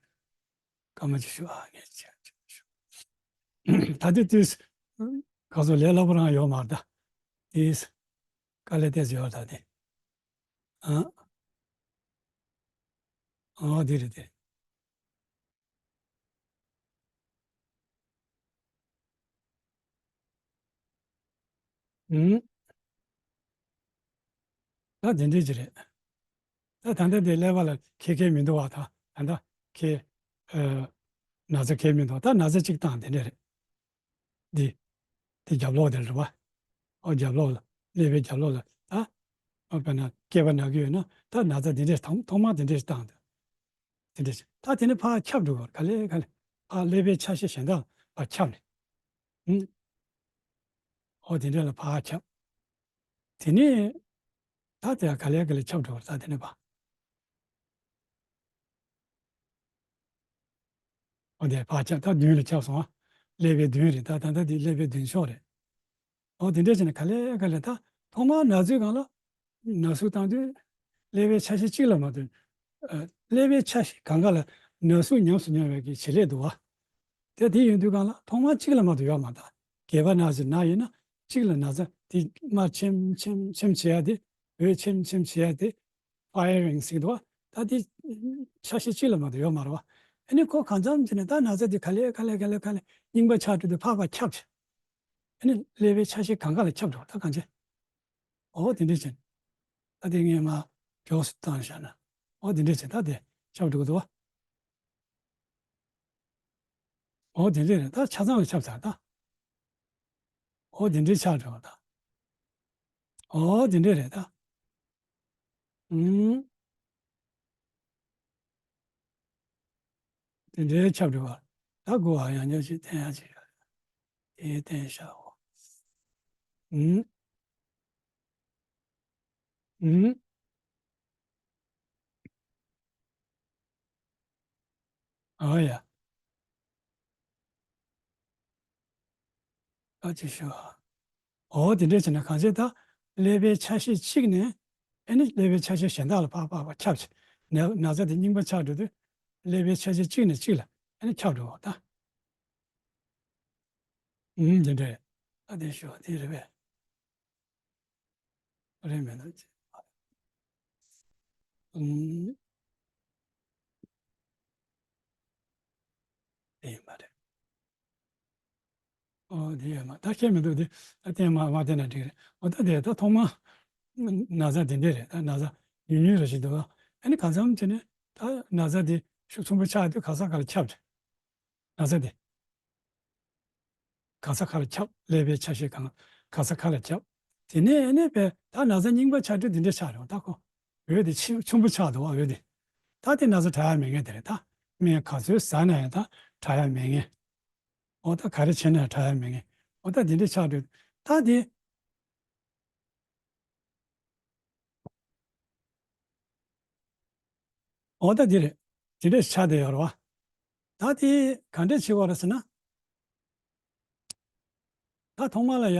སྐར་མ་གཅིག་ཞུ་ཨ་ངས་བྱས་ཞུ། ད་དེ་དུས་ག་ཚོད་ལས་སླ་པོ་རང་ཡོད་མ་རེད་ད། དེས་དཀའ་ལས་ཏོག་ཙམ་ཡོད་ད་དེ། ཨ། ཨ་དེ་རེད་དེ། ཨུམ། ད་དེ་འདྲས་ཅིག་རེད། ད་ད་ལྟ་དེ་ཀླད་པ་ལ་ཁེ་ཁེ་མི་འདུག་བ་ད་ད་ལྟ་ཁེ། ཨ། ན་ཚ་ཁེ་མི་འདུག་ད་ན་ཚ་གཅིག་བཏང་དེ་འདྲས་རེད། འདི། འདི་རྒྱབ་ལོགས་དེ་རེད་བ། ཨོ་རྒྱབ་ལོགས་ལ་ཀླད་པའི་རྒྱབ་ལོགས་ལ་ད། ཨོ་དཔེར་ན་སྐེད་པ་ན་གི་ཡོད་ན་ད་ན་ཚ་དེ་འདྲས་ཐོག་ཐོག་མར་དེ་འདྲས་བཏང་འདུག་དེ་འདྲ་ཞིག་ད་དེ་ནས་ཕར་ཁྱབ་འགྲོ་གི་རེད། ག་ལེ་ག་ལེ་ཕར་ཀླད་པའི་ཆ་ཤས་གཞན་དག་ཕར་ཁྱབ་ནས། ཨུམ། ཨོ་དེ་འདྲ་ལ་ཕར་ཁྱབ། དེ་ནས་ད་དེ་ག་ལེ་ག་ལེ་ཁྱབ་འགྲོ་གི་རེད། ད་དེ་ནས་ཕར། ཨོ་དེ་ཕར་ཁྱབ་ད་མདུན་ལ་ཁྱབ་སོང་ཨ། ཀླད་པའི་མདུན་རེད། ད་ད་ལྟ་དེ་ཀླད་པའི་མདུན་ཕྱོགས་རེད། འོ་དེ་འདྲ་བྱས་ནས་ག་ལེ་ག་ལེ་ད་ཐོག་མར་ན་ཚོད་སྒང་ལ་ན་ཟུག་བཏང་དུས་ཀླད་པའི་ཆ་ཤས་གཅིག་ལ་མ་གཏོགས། ཨ། ཀླད་པའི་ཆ་ཤས་གང་ག་ལ་ན་ཟུག་ཉམས་སུ་མྱོང་བའི་གི་བྱེད་ལས་འདུག་བ། དེ་དེ་ཡིན་དུས་སྒང་ལ་ཐོག་མར་གཅིག་ལ་མ་གཏོགས་ཡོད་མ་རེད། སྐེད་པ་ན་ཟེར་ན་ཡིན་ན་གཅིག་ལ་ན་ཚ་དེ་དམར་ཆེམ་ཆེམ་ཆེམ་བྱེད་ཡ་དེ་འོད་ཆེམ་ཆེམ་བྱེད་ཡ་དེ་ཕ་ཡ་རིང་ཟེར་གི་འདུག་བ། ད་དེ་ཆ་ཤས་གཅིག་ལ་མ་གཏོགས་ཡོད་མ་རེད་བ། ཨ་ནི་ཁོ་གང་འཚམ་བྱས་ནས་ད་ན་ཚ་དེ་ག་ལེ་ག་ལེ་ག་ལེ་ག་ལེ་རྙིང་པ་ཆགས་འགྲོ་དུས་ཕར་ཕར་ཁྱབ་བྱས། ཨ་ནི་ཀླད་པའི་ཆ་ཤས་གང་ག་ལ་ཁྱབ་འགྲོ་བ་ད་གང་བྱེད། འོ་དེ་འདྲ་བྱས། ད་དེ་ངས་མ་ མགྱོགས་སུ་བཏང་བཞག་ན། འོ་དེ་འདྲས་བྱས་ད་དེ་ཁྱབ་འགྲོ་གི་འདུག་བ། འོ་དེ་འདྲས་རེད། ད་ཆ་ཚང་ལ་ཁྱབ་ཚར་ད། འོ་དེ་འདྲས་ཆགས་འགྲོ་བ་ད། འོ་དེ་འདྲས་རེད་ད། ཨུམ། དེ་འདྲའི་ཁྱབ་འགྲོ་བ། ད་གོ་བ་ཡང་བསྐྱར་ཞིག་བསྟན་ཡ་ཅིག་ཡོད་རེད། དེ་བསྟན་བཞག་འོ། ཨུམ། ཨུམ། ཨ་ཡ། ཨ་ཅེ་ཤོ། འོ་དེ་འདྲས་བྱས་ན་གང་བྱས་ད། ཀླད་པའི་ཆ་ཤས་གཅིག་ནས་ཨེ་ནི་ཀླད་པའི་ཆ་ཤས་གཞན་དག་ལ་ཕར་ཕར་ཕར་ཁྱབ་བྱས་ན་ན་ཚ་དེ་རྙིང་པ་ཆགས་འགྲོ་དུས། ཀླད་པའི་ཆ་ཤས་གཅིག་ནས་གཅིག་ལ་ཨེ་ནི་ཁྱབ་འགྲོ་བ་ད། ཨུམ་དེ་འདྲས། ཨ་དེ་ཤོ་དེ་རེད་པས། རེད་མེད་ན། ཨུམ། དེ་ཡིན་པ་རེད། ཨོ་དེ་ཡོད་མ་ད་ཁྱད་མི་འདུག་དེ། ཨ་བསྟན་མ་མ་བསྟན་ན་འགྲིག་རེད། འོ་ད་དེ་ད་ཐོག་མ་ན་ཚ་དེ་འདྲས་རེད། ད་ན་ཚ་ཉུང་ཉུང་རེ་ཞིག་འདུག་ཨ་ནི་གང་འཚམ་བྱས་ནས་ད་ན་ཚ་དེ་ཤུགས་ཆེན་པོ་ཆགས་དུས་ག་ས་ག་ལ་ཁྱབ་རེད། ན་ཚ་དེ། ག་ས་ག་ལ་ཁྱབ། ཀླད་པའི་ཆ་ཤས་གང་ག་ས་ག་ལ་ཁྱབ། དེ་ནས་ཨེ་ནས་པས་ད་ན་ཚ་རྙིང་པ་ཆགས་དུས་འདི་འདྲ་ཆགས་རེད་ད་ཁོ། འོད་དེ་ཆེ་ཆེན་པོ་ཆགས་འདུག་བ། འོད་དེ། ད་དེ་ན་ཚ་དྲག་ཡ་མེད་མཁན་དེ་རེད་ད། སྨན་ག་ཚོད་ཟ་ན་ཡང་ད་དྲག་ཡ་མེད་མཁན། འོ་ད་ག་རེ་བྱས་ན་ཡང་དྲག་ཡ་མེད་མཁན། འོ་ད་འདི་འདྲ་ཆགས་དུས་ད་དེ། འོ་ད་འདི་རེད། འདི་འདྲས་ཆགས་བསྡད་ཡོད་རེད་བ། ད་དེ་ག་འདྲས་བྱེད་དགོས་རེད་ཟེར་ན། ད་ཐོག་མ་ལ་ཡ།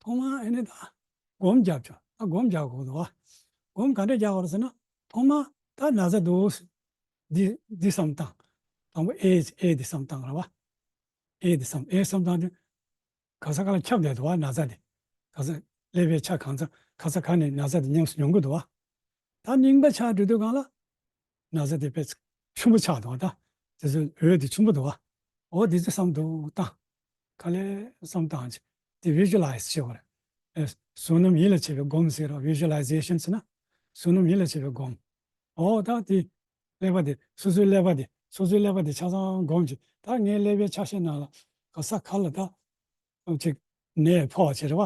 ཐོག་མ་ཨེ་ནི་ད་སྒོམ་རྒྱབ་ཆོག་ད་སྒོམ་རྒྱག་དགོས་འདུག་བ། སྒོམ་ག་འདྲས་རྒྱག་དགོས་རེད་ཟེར་ན། ཐོག་མ་ད་ན་ཚ་འདུག་འདི་འདི་བསམ་བཏང་། དང་པོ་ཨེ་ཨེ་འདི་བསམ་བཏང་རེད་བ། ཨེ་འདི་བསམ་ཨེ་བསམ་བཏང་དུས། ག་ས་ག་ལ་ཁྱབ་བསྡད་འདུག་བ་ན་ཚ་དེ། ག་ས་ཀླད་པའི་ཆ་གང་ས་ག་ས་ག་ནས་ན་ཚ་དེ་ཉམས་སུ་མྱོང་གི་འདུག་བ། ད་རྙིང་པ་ཆགས་འགྲོ་དུས་སྒང་ལ་ན་ཚ་དེ་དཔེ་ཆེན་པོ་ཆགས་འདུག་བ་ད། དེ་ཚོའི་འོད་དེ་ཆེན་པོ་འདུག་བ། འོ་དེ་ཚོ་བསམ་འདུག་བཏང་། ག་ལེར་བསམ་བཏང་བྱས་དེ་བི་ཇུ་ལའི་ཛི་བྱེད་དགོས་རེད། ཨེ། གཟུགས་སྣུམ་ཡིད་ལ་བྱེད་པའི་སྒོམ་ཟེར་རོ། བི་ཇུ་ལའི་ཛེ་ཤན་ཟེར་ན། གཟུགས་སྣུམ་ཡིད་ལ་བྱེད་པའི་སྒོམ། འོ་ད་དེ། ཀླད་པ་དེ་སོ་སོའི་ཀླད་པ་དེ་སོ་སོའི་ཀླད་པ་དེ་ཆ་ཚང་སྒོམ་གྱིས་ད་ངའི་ཀླད་པའི་ཆ་ཤས་ནང་ལ་ག་ས་ག་ལ་ད་ཅིག་ནད་ཕོག་བྱས་རེད་བ།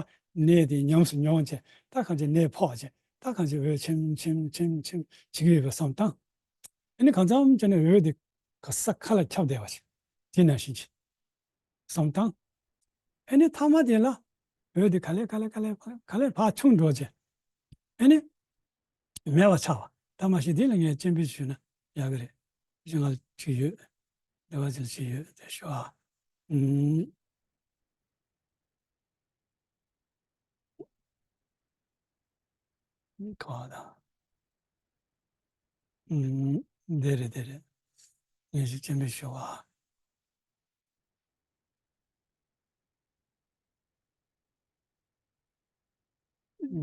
ནད་དེ་ཉམས་སུ་མྱོང་བྱས་ད་གང་ཅི་ནད་ཕོག་བྱས་ད་གང་ཅི་འོད་ཆེམ་ཆེམ་ཆེམ་ཆེམ་བྱེད་ཀྱི་ཡོད་པ་བསམ་བཏང་། ཨ་ནི་གང་འཚམ་བྱས་ནས་འོད་དེ་ག་ས་ག་ལ་ཁྱབ་བསྡད་པ་ཞིག་དེ་ནང་བཞིན་གྱི། བསམ་བཏང་། ཨ་ནི་ཐ་མ་དེ་ལ་འོད་དེ་ག་ལེ་ག་ལེ་ག་ལེ་ག་ལེ་ཕར་ཆུང་འགྲོ་བྱས། ཨ་ནི་མེད་པ་ཆགས་པ། ད་མ་གཞི་དེ་ལ་ངས་སྤྱན་འབུལ་ཞུས་ན་ཡག་གི་རེད། གཞན་ལ་ཅིག་ཡོད། འདི་བ་ཅིག་ཅིག་ཡོད་དེ་ཞུ་ཨ། ཨུམ། ག་བ་དང་། ཨུམ། འདི་རེད་འདི་རེད། ངས་ཅིག་སྤྱན་འབུལ་ཞུ་ཨ།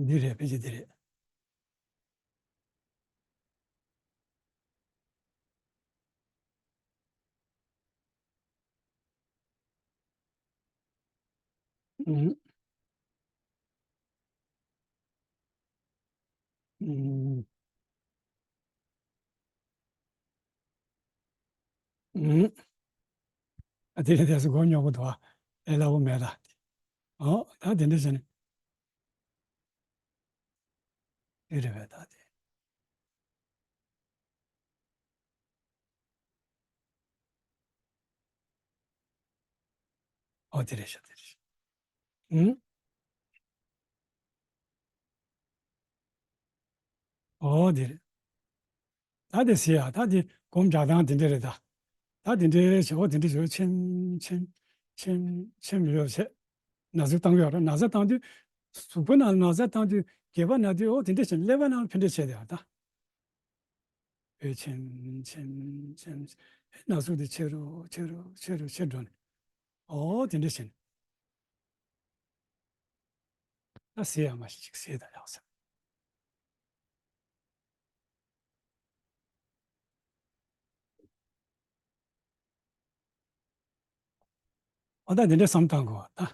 འདི་རེད། ཕལ་ཆེར་འདི་རེད། ཨུམ། ཨུམ། ཨུམ། ཨ་དེ་ལས་དེ་སུ་གོ་མྱོང་གི་འདུག་ཨ། ཨེ་ལ་བོ་མེད་ད། ཨོ་ད་དེ་འདྲ་བྱས་ནས། དེ་རེད་པས་ད་དེ། ཨོ་དེ་རེད་ཤག་དེ་རེད་ཤག་ཨུམ། ཨོ་དེ་རེད། ད་དེ་ཟེར་ཡ་ད་དེ་སྒོམ་རྒྱག་སྟངས་དེ་འདྲ་རེད་ད། ད་དེ་འདྲའི་བྱེད་པོ་དེ་འདྲ་བྱེད་ཆེམ་ཆེམ་ཆེམ་ཆེམ་ཡོད་བྱས། ན་ཟུག་བཏང་གི་ཡོད་རེད། ན་ཚ་བཏང་དུས། གཟུགས་པོ་ནང་ན་ཚ་བཏང་དུས་སྐེད་པ་ན་དུས་ཨོ་དེ་འདྲ་བྱས་ཀླད་པ་ནང་ཕན་འདྲ་བྱས་བསྡད་ཡོད་ད། འོད་ཆེམ་ཆེམ་ཆེམ། ཨེ་ན་ཟུག་དེ་ཆེ་རུ་ཆེ་རུ་ཆེ་རུ་ཆེ་འགྲོ་ནས། ཨོ་དེ་འདྲ་བྱས་ནས། ད་ཟེར་ཡ་མ་ཤེས་ཅིག་ཟེར་ད་ཡག་ཟེར། ཨོ་ད་དེ་འདྲ་བསམ་བཏང་དགོས་ད།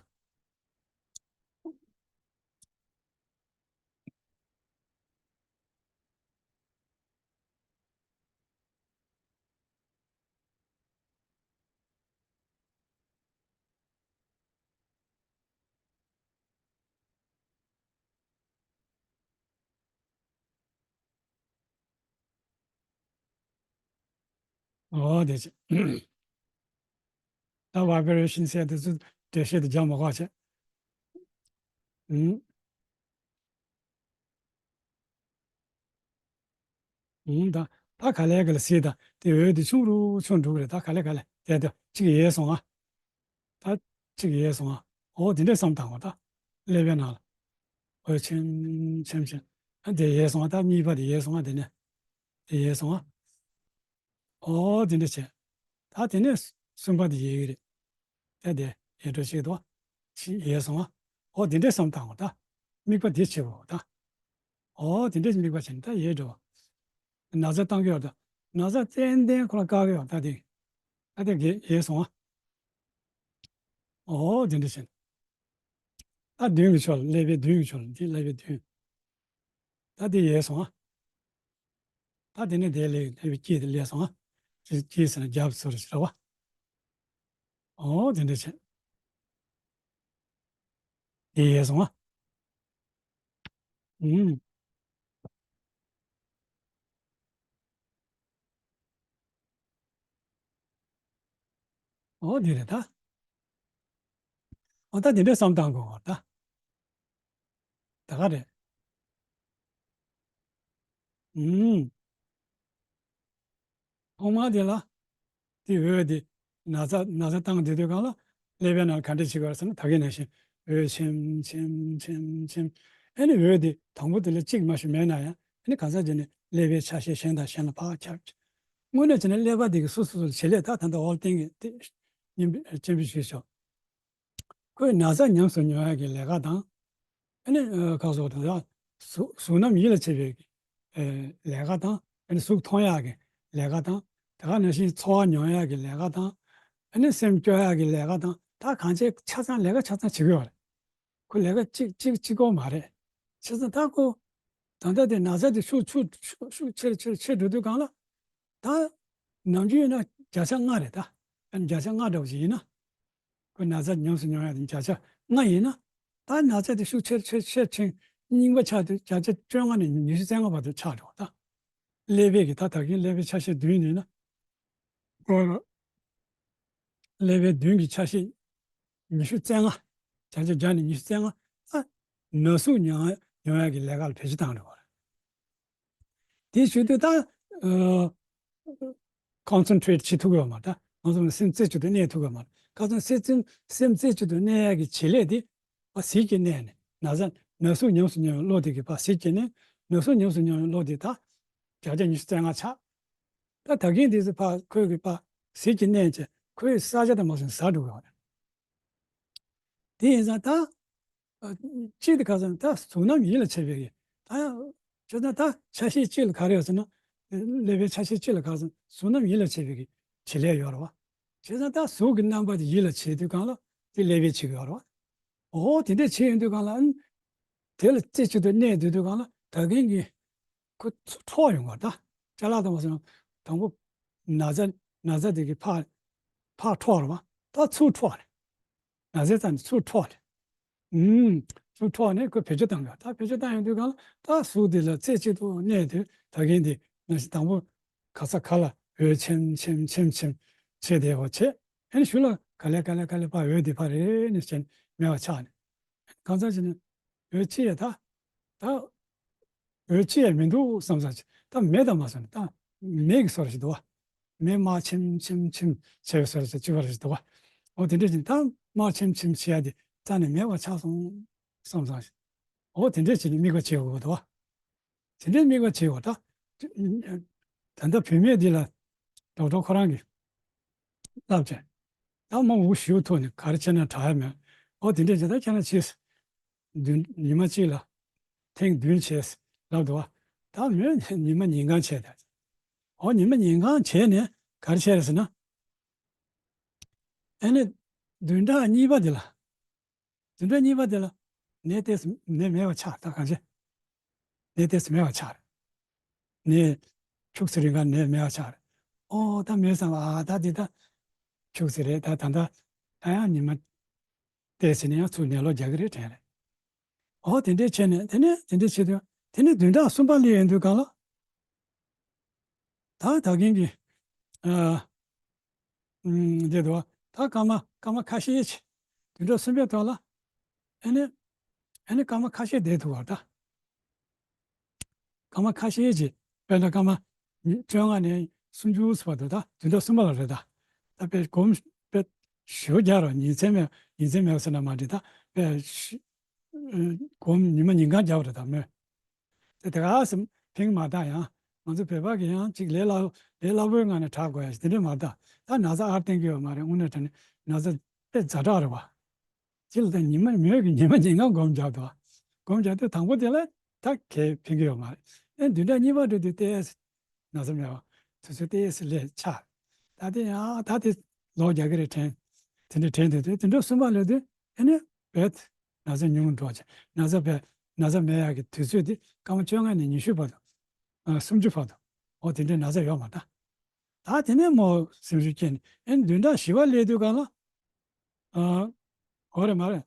འོ་དེ་བྱས། ད་vibration ཟེར་དེ་ཚོ་འགྲེལ་བཤད་དུ་རྒྱག་མ་དགོས་བྱས། ཨུམ། ཨུམ། ད་ད་ག་ལེ་ག་ལེ་སྲིད་ད། དེ་འོད་དེ་ཆུང་རུ་ཆུང་འགྲོ་གི་རེད། ད་ག་ལེ་ག་ལེ་དེ་དེ་གཅིག་ཡལ་སོང་ཨ། ད་གཅིག་ཡལ་སོང་ཨ། འོ་དེ་འདྲས་བསམ་བཏང་བ་ད། ཀླད་པའི་ནང་ལ། འོད་ཆེམ་ཆེམ་ཆེམ། ཨ་དེ་ཡལ་སོང་ཨ། ད་གཉིས་པ་དེ་ཡལ་སོང་ཨ། དེ་ནས་དེ་ཡལ་སོང་ཨ། ཨོ་དེ་འདྲ་བྱས། ད་དེ་ནས་གསུམ་པ་དེ་ཡལ་གྱི་རེད། ད་དེ་ཡལ་འགྲོ་ཞིག་འདུག་ཅི་ཡལ་སོང་ཨ། ཨོ་དེ་འདྲས་བསམ་བཏང་བ་ད། དམིགས་པ་དེ་བྱེད་དགོས་ད། ཨོ་དེ་འདྲས་དམིགས་པ་བྱས་ནས་ད་ཡལ་འགྲོ་བ། ན་ཚ་བཏང་གི་ཡོད་ད། ན་ཚ་ཏན་ཏན་ཁོ་ལ་བཀག་གི་ཡོད་ད་དེ། ད་དེ་གས་ཡལ་སོང་ཨ། ཨོ་དེ་འདྲ་བྱས་ནས། ད་མདུན་གྱི་ཕྱོགས་ལ་ཀླད་པའི་མདུན་གྱི་ཕྱོགས་ལ་འདི་ཀླད་པའི་མདུན། ད་དེ་ཡལ་སོང་ཨ། ད་དེ་ནས་དེ་ལས་ཀླད་པའི་དཀྱིལ་དེ་ལས་སོང་ཨ། དཀྱིལ་དཀྱིལ་ཟེར་ན་རྒྱབ་ཟེར་ཞིག་རེད་བ། ཨོ་དེ་འདྲ་བྱས། དེ་ཡལ་སོང་ཨ། ཨུམ། ཨོ་དེ་རེད་ད། ཨོ་ད་དེ་འདྲ་བསམ་བཏང་དགོས་བ་ད། ད་ག་རེད། ཨུམ། ཐོག་མར་དེ་ལ། དེ་འོད་དེ་ན་ཚ་ན་ཚ་བཏང་བསྡད་དུས་སྒང་ལ་ཀླད་པའི་ནང་ག་འདྲ་བྱེད་ཀྱི་ཡོད་རེད་ཟེར་ན། ད་གིན་ནང་བཞིན་འོད་ཆེམ་ཆེམ་ཆེམ་ཆེམ། ཨ་ནི་འོད་དེ་དང་པོ་དེ་ལ་གཅིག་མ་གཏོགས་མེད་ན་ཡང་། ཨ་ནི་གང་ཟག་དེ་ནི་ཀླད་པའི་ཆ་ཤས་གཞན་དང་གཞན་ལ་ཕར་ཁྱབ། དངོས་གནས་བྱས་ན་ཀླད་པ་དེ་གི་སོ་སོ་སོ་ལ་བྱེད་ལས་ད་ད་ལྟ་ཨོལ་ཏིང་གི་དེ་སྙན་པའི་སྙན་པའི་ཞུས་ཆོག་ཁོས་ན་ཚ་ཉམས་སུ་མྱོང་ཡག་གི་ལས་ཀ་དང་། ཨ་ནི་ཨ་ཁ་སོགས་དང་། གཟུགས་གཟུགས་རྣམས་ཡིད་ལ་བྱེད་པའི་ཨེ་ལས་ཀ་དང་། ཨ་ནི་གཟུགས་མཐོང་ཡག་གི་ལས་ཀ་དང་། དེ་ག་ནང་བཞིན་ཚོར་བ་མྱོང་ཡག་གི་ལས་ཀ་དང་། ཨ་ནི་སེམས་སྐྱོ་ཡག་གི་ལས་ཀ་དང་། ད་གང་ཅི་ཆ་ཚང་ལས་ཀ་ཆ་ཚང་བྱེད་ཀྱི་ཡོད་རེད། ཁོ་ལས་ཀ་གཅིག་གཅིག་གཅིག་པོ་མ་རེད། བྱས་ཙང་ད་ཁོ་ད་ལྟ་དེ་ན་ཚ་དེ་ཤུགས་ཤུགས་ཤུགས་ཤུགས་ཆེར་ཆེར་ཆེར་འགྲོ་དུས་སྒང་ལ། ད་ནམ་རྒྱུན་ཡིན་ན་བརྒྱ་ཆ་ལྔ་རེད་ད། ཨ་ནི་བརྒྱ་ཆ་ལྔ་འདྲ་བོ་ཞིག་ཡིན་ན། ཁོ་ན་ཚ་ཉམས་སུ་མྱོང་ཡག་དེ་བརྒྱ་ཆ་ལྔ་ཡིན་ན། ད་ན་ཚ་དེ་ཤུགས་ཆེར་ཆེར་ཆེར་ཕྱིན། རྙིང་པ་ཆགས་དུས་བརྒྱ་ཆ་བཅོ་ལྔ་ནས་ཉི་ཤུ་རྩ་ལྔ་བར་དུ་ཆགས་འགྲོ་བ་ད། ཀླད་པའི་གི་ད་ད་གིན་ཀླད་པའི་ཆ་ཤས་བདུན་ཡིན་ན། ཀླད་པའི་བདུན་གྱི་ཆ་ཤས་ཉི་ཤུ་རྩ་ལྔ། བརྒྱ་ཆ་བརྒྱ་ནས་ཉི་ཤུ་རྩ་ལྔ། ཨ། ན་ཟུག་མྱོང་མྱོང་ཡག་གི་ལས་ཀ་ལ་བེད་སྤྱོད་བཏང་འགྲོ་བ་རེད། དེ་བྱེད་དུས་ད་ཨ་ཀོན་སེན་ཊྲེཊ་བྱེད་ཐུབ་ཀྱི་ཡོད་མ་རེད། ད་ང་ཚོ་ལ་སེམས་རྩེ་གཅིག་ཏུ་གནས་ཐུབ་ཀྱི་ཡོད་མ་རེད། ཁ་སང་སེམས་སེམས་རྩེ་གཅིག་ཏུ་གནས་ཡག་གི་བྱེད་ལས་དེ། ཕར་ཟིལ་གྱིས་མནན་ནས། ན་ཚ་ན་ཟུག་ཉམས་སུ་མྱོང་བའི་བློ་དེ་གིས་ཕར་ཟིལ་གྱིས་མནན། ན་ཟུག་ཉམས་སུ་མྱོང་བའི་བློ་དེ་ད་བརྒྱ་ཆ་ཉི་ཤུ་རྩ་ལྔ་ཆགས། ད་ད་གིན་དེ་ཚོ་ཕར་ཁོས་གིས་ཕར་ཟིལ་གྱིས་མནན་བྱས་ཁོའི་ས་ཆ་དེ་མར་ཟག་འགྲོ་གི་ཡོད་རེད། དེ་ཡིན་ཙང་ད་ཨ་གཅིག་དེ་ཁ་སང་ད་གཟུགས་རྣམས་ཡིད་ལ་བྱེད་པའི་གི་ད་ཡང་བྱས་ཙང་ད་ཆ་ཤས་གཅིག་ལ་ག་རེ་ཡོད་ཟེར་ན། ཀླད་པའི་ཆ་ཤས་གཅིག་ལ་ཁ་སང་གཟུགས་རྣམས་ཡིད་ལ་བྱེད་པའི་གི་བྱེད་ལས་ཡོད་རེད་བ། བྱས་ཙང་ད་གཟུགས་ཀྱི་རྣམ་པ་དེ་ཡིད་ལ་བྱེད་དུས་སྒང་ལ་དེ་ཀླད་པས་བྱེད་ཀྱི་ཡོད་རེད་བ། འོ་དེ་འདྲས་བྱེད་ཡོང་དུས་སྒང་ལ། ཨ་ནི་དེ་ལ་རྩེ་གཅིག་ཏུ་གནས་སྡོད་དུས་སྒང་ལ་ད་གིན་གྱི་ཁོ་ཚུར་འཕྲོ་ཡོང་བ་ད། ཅ་ལག་དང་མ་སོང་དང་པོ་ན་ཚ་ན་ཚ་དེ་གི་ཕར་ཕར་འཕྲོ་རེད་བ། ད་ཚུར་འཕྲོ་རེད། ན་ཚའི་རྩ་ནས་ཚུར་འཕྲོ་རེད། ཨུམ། ཚུར་འཕྲོ་ནས་ཁོ་བེད་སྤྱོད་བཏང་གི་ཡོད། ད་བེད་སྤྱོད་བཏང་ཡོང་དུས་སྒང་ལ་ད་གཟུགས་དེ་ལ་རྩེ་གཅིག་ཏུ་གནས་དུས་ད་གིན་དེ་ན་ཚ་དང་པོ་ག་ས་ག་ལ་འོད་ཆེམ་ཆེམ་ཆེམ་ཆེམ་བྱས་བསྡད་པ་བྱས། ཨ་ནི་གཞུག་ལ་ག་ལེ་ག་ལེ་ག་ལེ་ཕར་འོད་དེ་ཕར་རེ་ནས་བྱས་ནས་མེད་པ་ཆགས་ནས། གང་ཟག་ཅིག་ནི་འོད་ཆེ་ཡ་ད། ད་འོད་ཆེ་ཡ་མི་འདུག་བསམ་ས་ཅིག་ད་མེ་དང་མ་སོང་ནས་ད་མེ་གི་བཟོ་འདྲ་ཞིག་འདུག་བ། མེ་དམར་ཆེམ་ཆེམ་ཆེམ་བྱས་པའི་བཟོ་འདྲ་ཞིག་གཅིག་པ་རེ་ཞིག་འདུག་བ། འོ་དེ་འདྲ་ཅིག་ད་དམར་ཆེམ་ཆེམ་བྱེད་ཡ་དེ་རྩ་ནས་མེད་པ་ཆགས་སོང་བསམ་ས་ཞིག་འོ་དེ་འདྲ་ཅིག་ནི་དམིགས་པ་བྱེད་དགོས་འདུག་བ། དེ་འདྲའི་དམིགས་པ་བྱེད་དགོས་ད། ད་ལྟ་བུད་མེད་འདི་ལ་ཌོག་ཊར་ཁོ་རང་གིས་ལབ་བྱས། ད་མ་འུ་ཞུ་ཐུབ་ནས་ག་རེ་བྱས་ན་དྲག་ཡ་མེད། ཨོ་དེ་འདྲས་བྱས་ད་ཁྱེད་རང་བྱས། བདུན་ཉི་མ་གཅིག་ལ་ཐེངས་བདུན་བྱས་ལབ་འདུག་བ། ད་མོས་ཉི་མ་ཉིན་གང་བྱས་ད། ཨོ་ཉི་མ་ཉིན་གང་བྱས་ནས་ག་རེ་བྱས་རེད་ཟེར་ན། ཨ་ནི་བདུན་ཕྲག་གཉིས་པ་འདི་ལ། བདུན་ཕྲག་གཉིས་པ་དེ་ལ་ནད་ཏོག་ཙམ་ནད་མེད་པ་ཆགས། ད་གང་བྱས། ནད་ཏོག་ཙམ་མེད་པ་ཆགས་རེད། ནད་ཁྱུག་ཙམ་རིང་ག་ནད་མེད་པ་ཆགས་རེད། ཨོ་ད་མོས་བསམ་པ། ཨ་ད་འདི་ད་ཁྱུག་ཙམ་རེད། ད་ད་ད་ད་ཡང་ཉི་མ་ཏོག་ཙམ་ནས་ཡང་ཚུར་ནད་ལོག་རྒྱག་གི་རེད་དྲན་རེད། ཨོ་དེ་འདྲས་བྱས་ནས་དེ་ནས་དེ་འདྲས་བྱེད་དུས་དེ་ནས་བདུན་ཕྲག་གསུམ་པ་སླེབས་ཡོང་དུས་སྒང་ལ། ད་ད་གིན་གྱི་ ཨ། ཨུམ། འདི་འདུག་ད་སྐར་མ་སྐར་མ་ཁ་ཤས་ཅིག་བདུན་ཕྲག་གསུམ་པའི་ཐོག་ལ། ཨ་ནི་ཨ་ནི་སྐར་མ་ཁ་ཤས་བསྡད་ཐུབ་པ་ད། སྐར་མ་ཁ་ཤས་ཅིག་དཔེར་ན་སྐར་མ་ཉི་བཅོ་ལྔ་ནས་སུམ་ཅུ་བར་དུ་ད་བདུན་ཕྲག་གསུམ་པ་ལ་རེད་ད། ད་དཔེ་སྒོམ་དཔེ་ཞེ་པོ་རྒྱག་རོགས། ཉིན་མཚན་མེད་ཉིན་མཚན་མེད་ཟེར་ན་མ་འགྲིག་ད་དཔེ་ཤི་སྒོམ་ཉི་མ་ཉིན་གང་རྒྱག་པ་རེད་ད་མོས། དེ་དེ་ག་སེ་ཕན་གྱི་མ་ད་ཡང་ང་ཚོ་བོད་པ་གི་ཡང་ཅིག་ལས་སླ་ལས་སླ་པོའི་ངང་ནས་དྲག་དགོས་ཡ་ཞིག་དེ་འདྲས་མ་ད། ད་ན་ཚ་ཨར་བསྟན་གྱི་ཡོད་མ་རེད། དངོས་གནས་དྲང་གནས་ན་ཚ་དཔེ་ཛ་དྲག་རེད་བ། ཅི་ལ་ད་ཉི་མ་མོས་ཀྱི་ཉི་མ་ཉིན་གང་སྒོམ་རྒྱག་འདུག་སྒོམ་རྒྱག་དུས་དང་པོ་དེ་ལ་ད་གས་ཕན་གྱི་ཡོད་མ་རེད། ཨེ་བདུན་ཕྲག་གཉིས་པ་འགྲོ་དུས་ཏོག་ཙམ་ན་ཚ་མེད་པ། དུས་ཚོད་ཏོག་ཙམ་ལས་ཆག་ད་དེ་ཡང་ད་དེ་ལོ་རྒྱག་གི་རེད་དྲན། དེ་འདྲ་དྲན་དུས་དེ་དེ་འགྲོ་གསུམ་པ་ལོས་དུས་ཨེ་ནི་བེད་ན་ཚ་ཉུང་འགྲོ་ཆེ་ན་ཚ་བེད་ན་ཚ་མེད་ཡག་གི་དུས་ཚོད་དེ་སྐར་མ་བཅོ་ལྔ་ནས་ཉི་ཤུ་བར་དུ། ཨ། སུམ་ཅུ་བར་དུ། འོ་དེ་འདྲའི་ན་ཚ་ཡོད་མ་ད། ད་དེ་ནས་མོ་སེམས་ཤུགས་སྐྱེས་ནས་ཨེ་བདུན་ཕྲག་བཞི་པ་སླེབས་དུས་གང་ལ། ཨ། འོ་རེད་མ་རེད།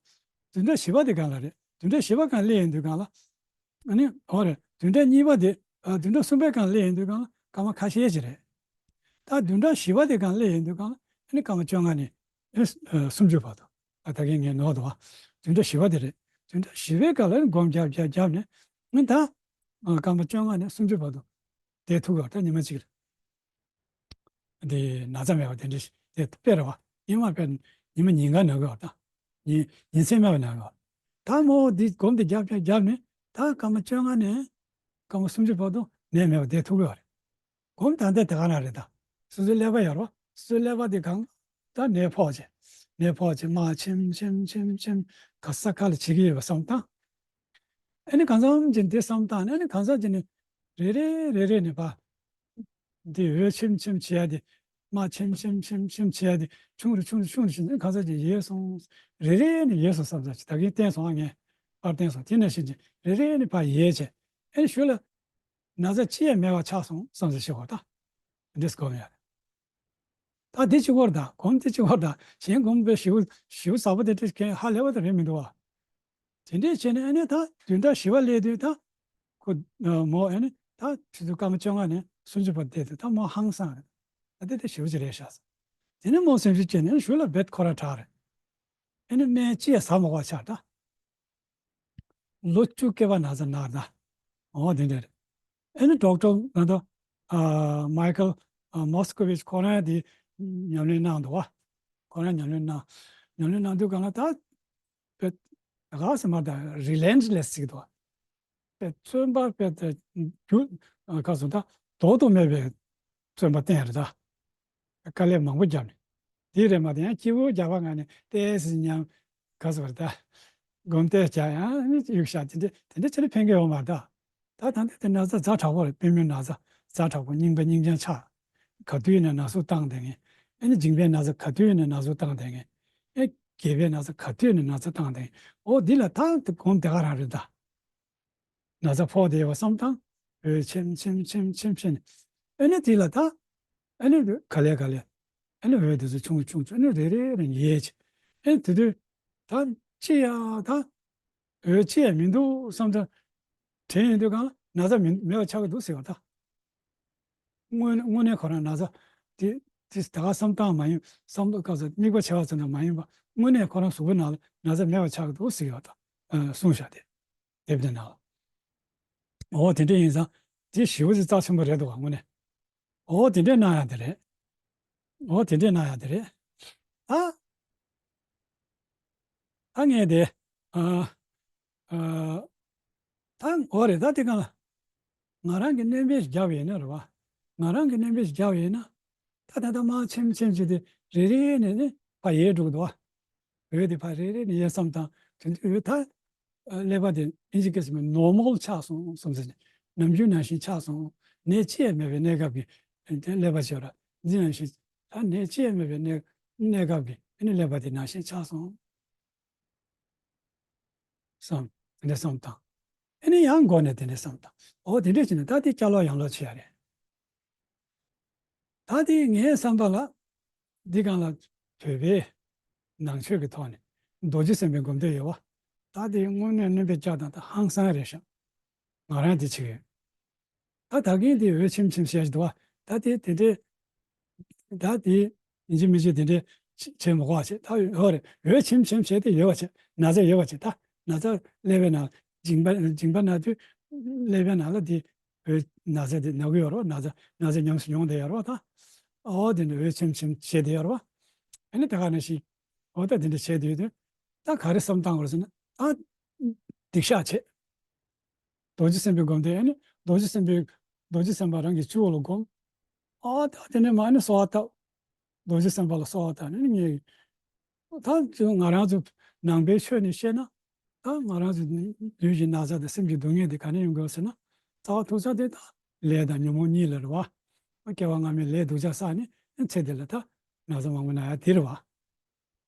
བདུན་ཕྲག་བཞི་པ་དེ་གང་ལ་རེད། བདུན་ཕྲག་བཞི་པ་གང་སླེབས་ཡོང་དུས་གང་ལ། ཨ་ནི་འོ་རེད། བདུན་ཕྲག་གཉིས་པ་དེ། ཨ། བདུན་ཕྲག་གསུམ་པའི་གང་སླེབས་ཡོང་དུས་གང་ལ་སྐར་མ་ཁ་ཤས་ཅིག་རེད། ད་བདུན་ཕྲག་བཞི་པ་དེ་གང་སླེབས་ཡོང་དུས་གང་ལ་ཨ་ནི་སྐར་མ་བཅོ་ལྔ་ནས་ཨེ་ཨ་སུམ་ཅུ་བར་དུ། ཨ་ད་གིན་ངས་ནོར་འདུག་བ། བདུན་ཕྲག་བཞི་པ་དེ་རེད། བདུན་ཕྲག་བཞི་པའི་སྐབས་ལ་སྒོམ་རྒྱབ་རྒྱབ་རྒྱབ་ནས་ཨ་ནི་ད་ཨ་སྐར་མ་བཅོ་ལྔ་ནས་སུམ་ཅུ་བར་དུ་བསྡད་ཐུབ་ཀྱི་ཡོད་ད་ཉི་མ་གཅིག་རེད། དེ་ན་ཚ་མེད་པ་དེ་འདྲ་ཞིག་དེ་དཔེ་རེད་བ། ཉི་མ་དཔེ་ཉི་མ་ཉིན་གང་ན་གི་བ་ད། ཉིན་ཉིན་མཚན་མེད་པ་ན་གི་བ། ད་མོ་འདི་སྒོམ་དེ་རྒྱབ་རྒྱབ་རྒྱབ་ནས་ད་སྐར་མ་བཅོ་ལྔ་ནས་སྐར་མ་སུམ་ཅུ་བར་དུ་ནད་མེད་པ་བསྡད་ཐུབ་ཀྱི་བ་རེད། སྒོམ་ད་ལྟ་དེ་ག་ན་རེད་ད། སོ་སོའི་ཀླད་པ་ཡོད་རེད་བ། སོ་སོའི་ཀླད་པ་དེ་གང་ད་ནད་ཕོག་བྱས། ནད་ཕོག་བྱས་དམག་ཆེམ་ཆེམ་ཆེམ་ཆེམ་ག་ས་ག་ལ་བྱེད་ཀྱི་ཡོད་པ་བསམ་བཏང་། ཨ་ནི་གང་འཚམ་ཅིག་འདི་བསམ་བཏང་ནས་ཨ་ནི་གང་འཚམ་ཅིག་ནི་རེ་རེ་རེ་རེ་ནས་ཕར། འདི་འོད་ཆེམ་ཆེམ་བྱེད་ཡ་དེ། དམག་ཆེམ་ཆེམ་ཆེམ་ཆེམ་བྱེད་ཡ་དེ་ཆུང་རུ་ཆུང་རུ་ཆུང་རུ་ཕྱིན་ནས་གང་འཚམ་ཅིག་ཡལ་སོང་། རེ་རེ་ནས་ཡལ་སོང་བསམ་ཚར་ཅིག་ད་གིན་བསྟན་སོང་ཨ་ངས། ཕར་བསྟན་སོང་དེ་ནས་ཕྱིན་ཅིག་རེ་རེ་ནས་ཕར་ཡལ་བྱས། ཨ་ནི་ཞོར་ལ་ན་ཚ་ཅི་ཡང་མེད་པ་ཆགས་སོང་བསམ་ཚར་ཞིག་གོ་ད། འདི་སྒོམ་ཡ་རེད། ད་འདི་གཅིག་པོར་ད་གོམས་འདི་གཅིག་པོར་ད་གཞན་གོམས་པའི་ཞིབ་ཞིབ་ཟབ་པོ་དེ་འདྲ་མཁན་ཧ་ལས་པ་དེ་རེད་མི་འདུག་བ། དེ་འདྲས་བྱས་ནས་ཨ་ནི་ད་བདུན་ཕྲག་བཞི་པ་སླེབས་དུས་ད་ཁོ་མོ་ཨ་ནི་ད་ཆུ་ཚོད་སྐར་མ་བཅོ་ལྔ་ནས་སུམ་ཅུ་བར་བསྡད་དུས་ད་མོ་ཧང་སང་རེད། ད་དེ་དེ་ཞིབ་ཅིག་རེད་ཤག་ཟེར། དེ་ནས་མོ་སེམས་ཤུགས་སྐྱེས་ནས་ཞུ་ལ་རྦད་ཁོ་ར་དྲག་རེད། ཨ་ནི་སྨན་ཅི་ཡང་ཟ་མ་དགོས་ཆགས་ད། ལོ་བཅུ་སྐྱེ་བ་ན་ཚ་ན་ད། འོ་དེ་འདྲ་རེད། ཨ་ནི་ཌོག་ཊར་ང་ཚོ་ཨ་མའི་ཁལ་ཨ་མོ་སི་ཀོ་ཝིཆ་ཁོ་རང་དེ་ཉམས་ལེན་གནང་འདུག་བ། ཁོ་རང་ཉམས་ལེན་གནང་། ཉམས་ལེན་གནང་དུས་གང་ལ་ད་དཔེ་ག་ཟེར་མ་ད་རི་ལེན་ལེ་སི་ཟེར་གྱི་འདུག་བ། དཔེ་བརྩོན་པ་དཔེ་ད་རྒྱུ་ག་ཟེར་ད་ལྡོག་ཏུ་མེད་པའི་བརྩོན་པ་བསྟན་རེད་ད། དཀའ་ལས་མང་པོ་བརྒྱབ་ནས། དེ་རེད་མ་གཏོགས་ཡང་སྐྱིད་པོ་རྒྱག་པ་ངང་ནས་ཏོག་ཙམ་ཉམས། ག་ཟེར་བ་རེད་ད། སྒོམ་ཏོག་ཙམ་ཡང་གཡུག་བཞག་དེ་འདྲ་དེ་འདྲ་བྱས་ན་ཕན་གྱི་ཡོད་མ་རེད་ད། ད་ད་ལྟ་དེ་ན་ཚ་ཛ་དྲག་པོ་རེད། པུས་མོའི་ན་ཚ་ཛ་དྲག་པོ། རྙིང་པ་རྙིང་རྐྱང་ཆགས། ག་དུས་ཡིན་ན་ན་ཟུག་བཏང་བསྡད་མཁན། ཨ་ནི་མཇིང་པའི་ན་ཚ་ག་དུས་ཡིན་ན་ན་ཟུག་བཏང་བསྡད་མཁན། ཨེ་སྒལ་པའི་ན་ཚ་ག་དུས་ཡིན་ན་ན་ཚ་བཏང་བསྡད་མཁན། འོ་འདི་ལ་ད་དེ་སྒོམ་དེ་ག་རང་རེད་ད། ན་ཚ་ཕོག་བསྡད་པ་བསམ་བཏང་། འོད་ཆེམ་ཆེམ་ཆེམ་ཆེམ་ཕྱིན། ཨ་ནི་དེ་ལ་ད། ཨ་ནི་ག་ལེ་ག་ལེ། ཨ་ནི་འོད་དེ་ཚོ་ཆུང་ཆུང་ཆུང་ཨ་ནི་རེ་རེ་རེ་ཡལ་ཆེ། ཨ་ནི་དེ་དུས་ད་ཅི་ཡ་ད་འོད་ཅི་ཡ་མི་འདུག་བསམ་ད། དྲན་ཡོང་དུས་གང་ལ་ན་ཚ་མི་མེད་པ་ཆགས་ཀྱི་འདུག་ཟེར་བ་ད། དངོས་དངོས་གནས་ཁོ་རང་ན་ཚ་དེ་དེ་ད་ག་བསམ་སྟངས་མ་ཡིན། བསམ་བློ་སྐབས་སུ་དམིགས་པ་བྱས་པ་ཙམ་དུ་མ་ཡིན་པ་དངོས་གནས་ཁོ་རང་གཟུགས་པོའི་ནང་ལ་ན་ཚ་མེད་པ་ཆགས་ཀྱི་འདུག་ཟེར་བ་ད། ཨ་གསུངས་བཞག་དེ། དེབ་འདི་ནང་ལ། འོ་དེ་འདྲ་ཡིན་ཙང་དེ་ཞེ་པོ་ཅིག་རྩ་ཆེན་པོ་རེད་འདུག་བ་དངོས་གནས། འོ་དེ་འདྲ་གནང་ཡག་དེ་རེད། འོ་དེ་འདྲ་གནང་ཡག་དེ་རེད། ཨ། ཨ་ངས་དེ། ཨ། ཨ། ད་འོ་རེད་ད་དེ་གང་ལ། ང་རང་གི་སྣོན་པ་ཞིག་བརྒྱབ་ཡིན་ན་རེད་བ། ང་རང་གི་སྣོན་པ་ཞིག་བརྒྱབ་ཡིན་ན། ད་ད་ད་མར་ཆེམ་ཆེམ་བྱས་ཏེ་རེ་རེ་ནས་ནི་ཕར་ཡལ་འགྲོ་གི་འདུག་བ། འོད་དེ་ཕར་རེ་རེ་ནས་ཡལ་བསམ་དང་དེ་དུས་འོད་ད། ཀླད་པ་དེ་ཨིན་ཇི་སྐད་ཟེར་བའི་ནོར་མལ་ཆགས་སོང་བསམ་ཟེར་ནས་ནམ་རྒྱུན་ནང་བཞིན་ཆགས་སོང་། ནད་ཅི་ཡང་མེད་པའི་གནས་སྐབས་ཀྱི་དེ་ཀླད་པ་ཅིག་ཡོད་ར། འདི་ནང་བཞིན་ད་ནད་ཅི་ཡང་མེད་པའི་གནས་གནས་སྐབས་ཀྱི་ཨ་ནི་ཀླད་པ་དེ་ནང་བཞིན་ཆགས་སོང་བསམ། དེ་འདྲ་བསམ་དང་། ཨ་ནི་ཡང་མགོ་ནས་དེ་འདྲ་བསམ་དང་། འོ་དེ་འདྲ་བྱས་ནས་ད་དེ་བསྐྱར་ལོག་ཡང་ལོག་བྱེད་ཡ་རེད། ད་དེ་ངའི་བསམ་པ་ལ། འདི་གང་ལ་བོད་པའི་ནང་ཆོས་ཀྱི་ཐོག་ནས་རྡོ་རྗེ་སེམས་དཔའི་སྒོམ་བཟླས་ཡོད་བ། ད་དེ་དངོས་གནས་སྣོན་པ་བརྒྱབ་དང་ད་ཧང་སང་རེད་ཤག་ང་རང་དེ་བྱེད་ཀྱི་ཡོད། ད་ད་གིན་དེ་འོད་ཆེམ་ཆེམ་བཤད་ཀྱི་འདུག་བ། ད་དེ་དེ་འདྲའི་ ད་དེ་ཡིན་གཅིག་མིན་གཅིག་དེ་འདྲའི་བྱེད་མི་དགོས་པ་བྱེད། ད་ཡོད་རེད། འོད་ཆེམ་ཆེམ་བྱས་ཏེ་ཡོད་པ་བྱེད། ན་ཚ་ཡོད་པ་བྱེད། ད་ན་ཚ་ཀླད་པའི་ནང་འཇིགས་པ་འཇིགས་པ་ན་དུས་ཀླད་པའི་ནང་ལ་དེ་འོད་ན་ཚ་དེ་ན་གི་ཡོད་རེད་བ། ན་ཚ་ན་ཚ་ཉམས་སུ་མྱོང་བསྡད་ཡོད་རེད་བ། ད་ཨོ་དེ་འདྲ་འོད་ཆེམ་ཆེམ་བྱས་བསྡད་ཡོད་རེད་བ། ཨ་ནི་དེ་ག་ནང་བཞིན་འོ་ད་དེ་འདྲ་བྱས་བསྡད་ཡོད་དུས་ད་ག་རེ་བསམ་བཏང་དགོས་ཟེར་ན། ད་སྡིག་བཤགས་བྱེད། རྡོ་རྗེ་སེམས་དཔའི་སྒོམ་དེ་ཨ་ནི་རྡོ་རྗེ་སེམས་དཔའི་རྡོ་རྗེ་སེམས་དཔའ་རང་གི་སྤྱི་བོ་ལ་བསྒོམ། ཨ་ད་དེ་ནས་མར་ཨ་ནི་གསོལ་བ་བཏབ། རྡོ་རྗེ་སེམས་དཔའ་ལ་གསོལ་བ་བཏབ་ནས་ངས་ད་ང་རང་ཚོ་ནང་པའི་ཆོས་ནས་བཤད་ན། ད་ང་རང་ཚོ་ལུས་ཀྱི་ན་ཚ་དང་སེམས་ཀྱི་སྡུག་བསྔལ་དེ་ག་ནས་ཡོང་གི་ཡོད་ཟེར་ན། རྩ་བ་ཐུག་ས་དེ་ད་ལས་དང་ཉོན་མོངས་གཉིས་ལ་རེད་བ། སྐྱེ་བ་སྔ་མའི་ལས་སྡུག་ཅག་བསགས་ནས་ཚེ་འདི་ལ་ད་ན་ཚ་མང་པོ་ན་ཡ་དེ་རེད་བ།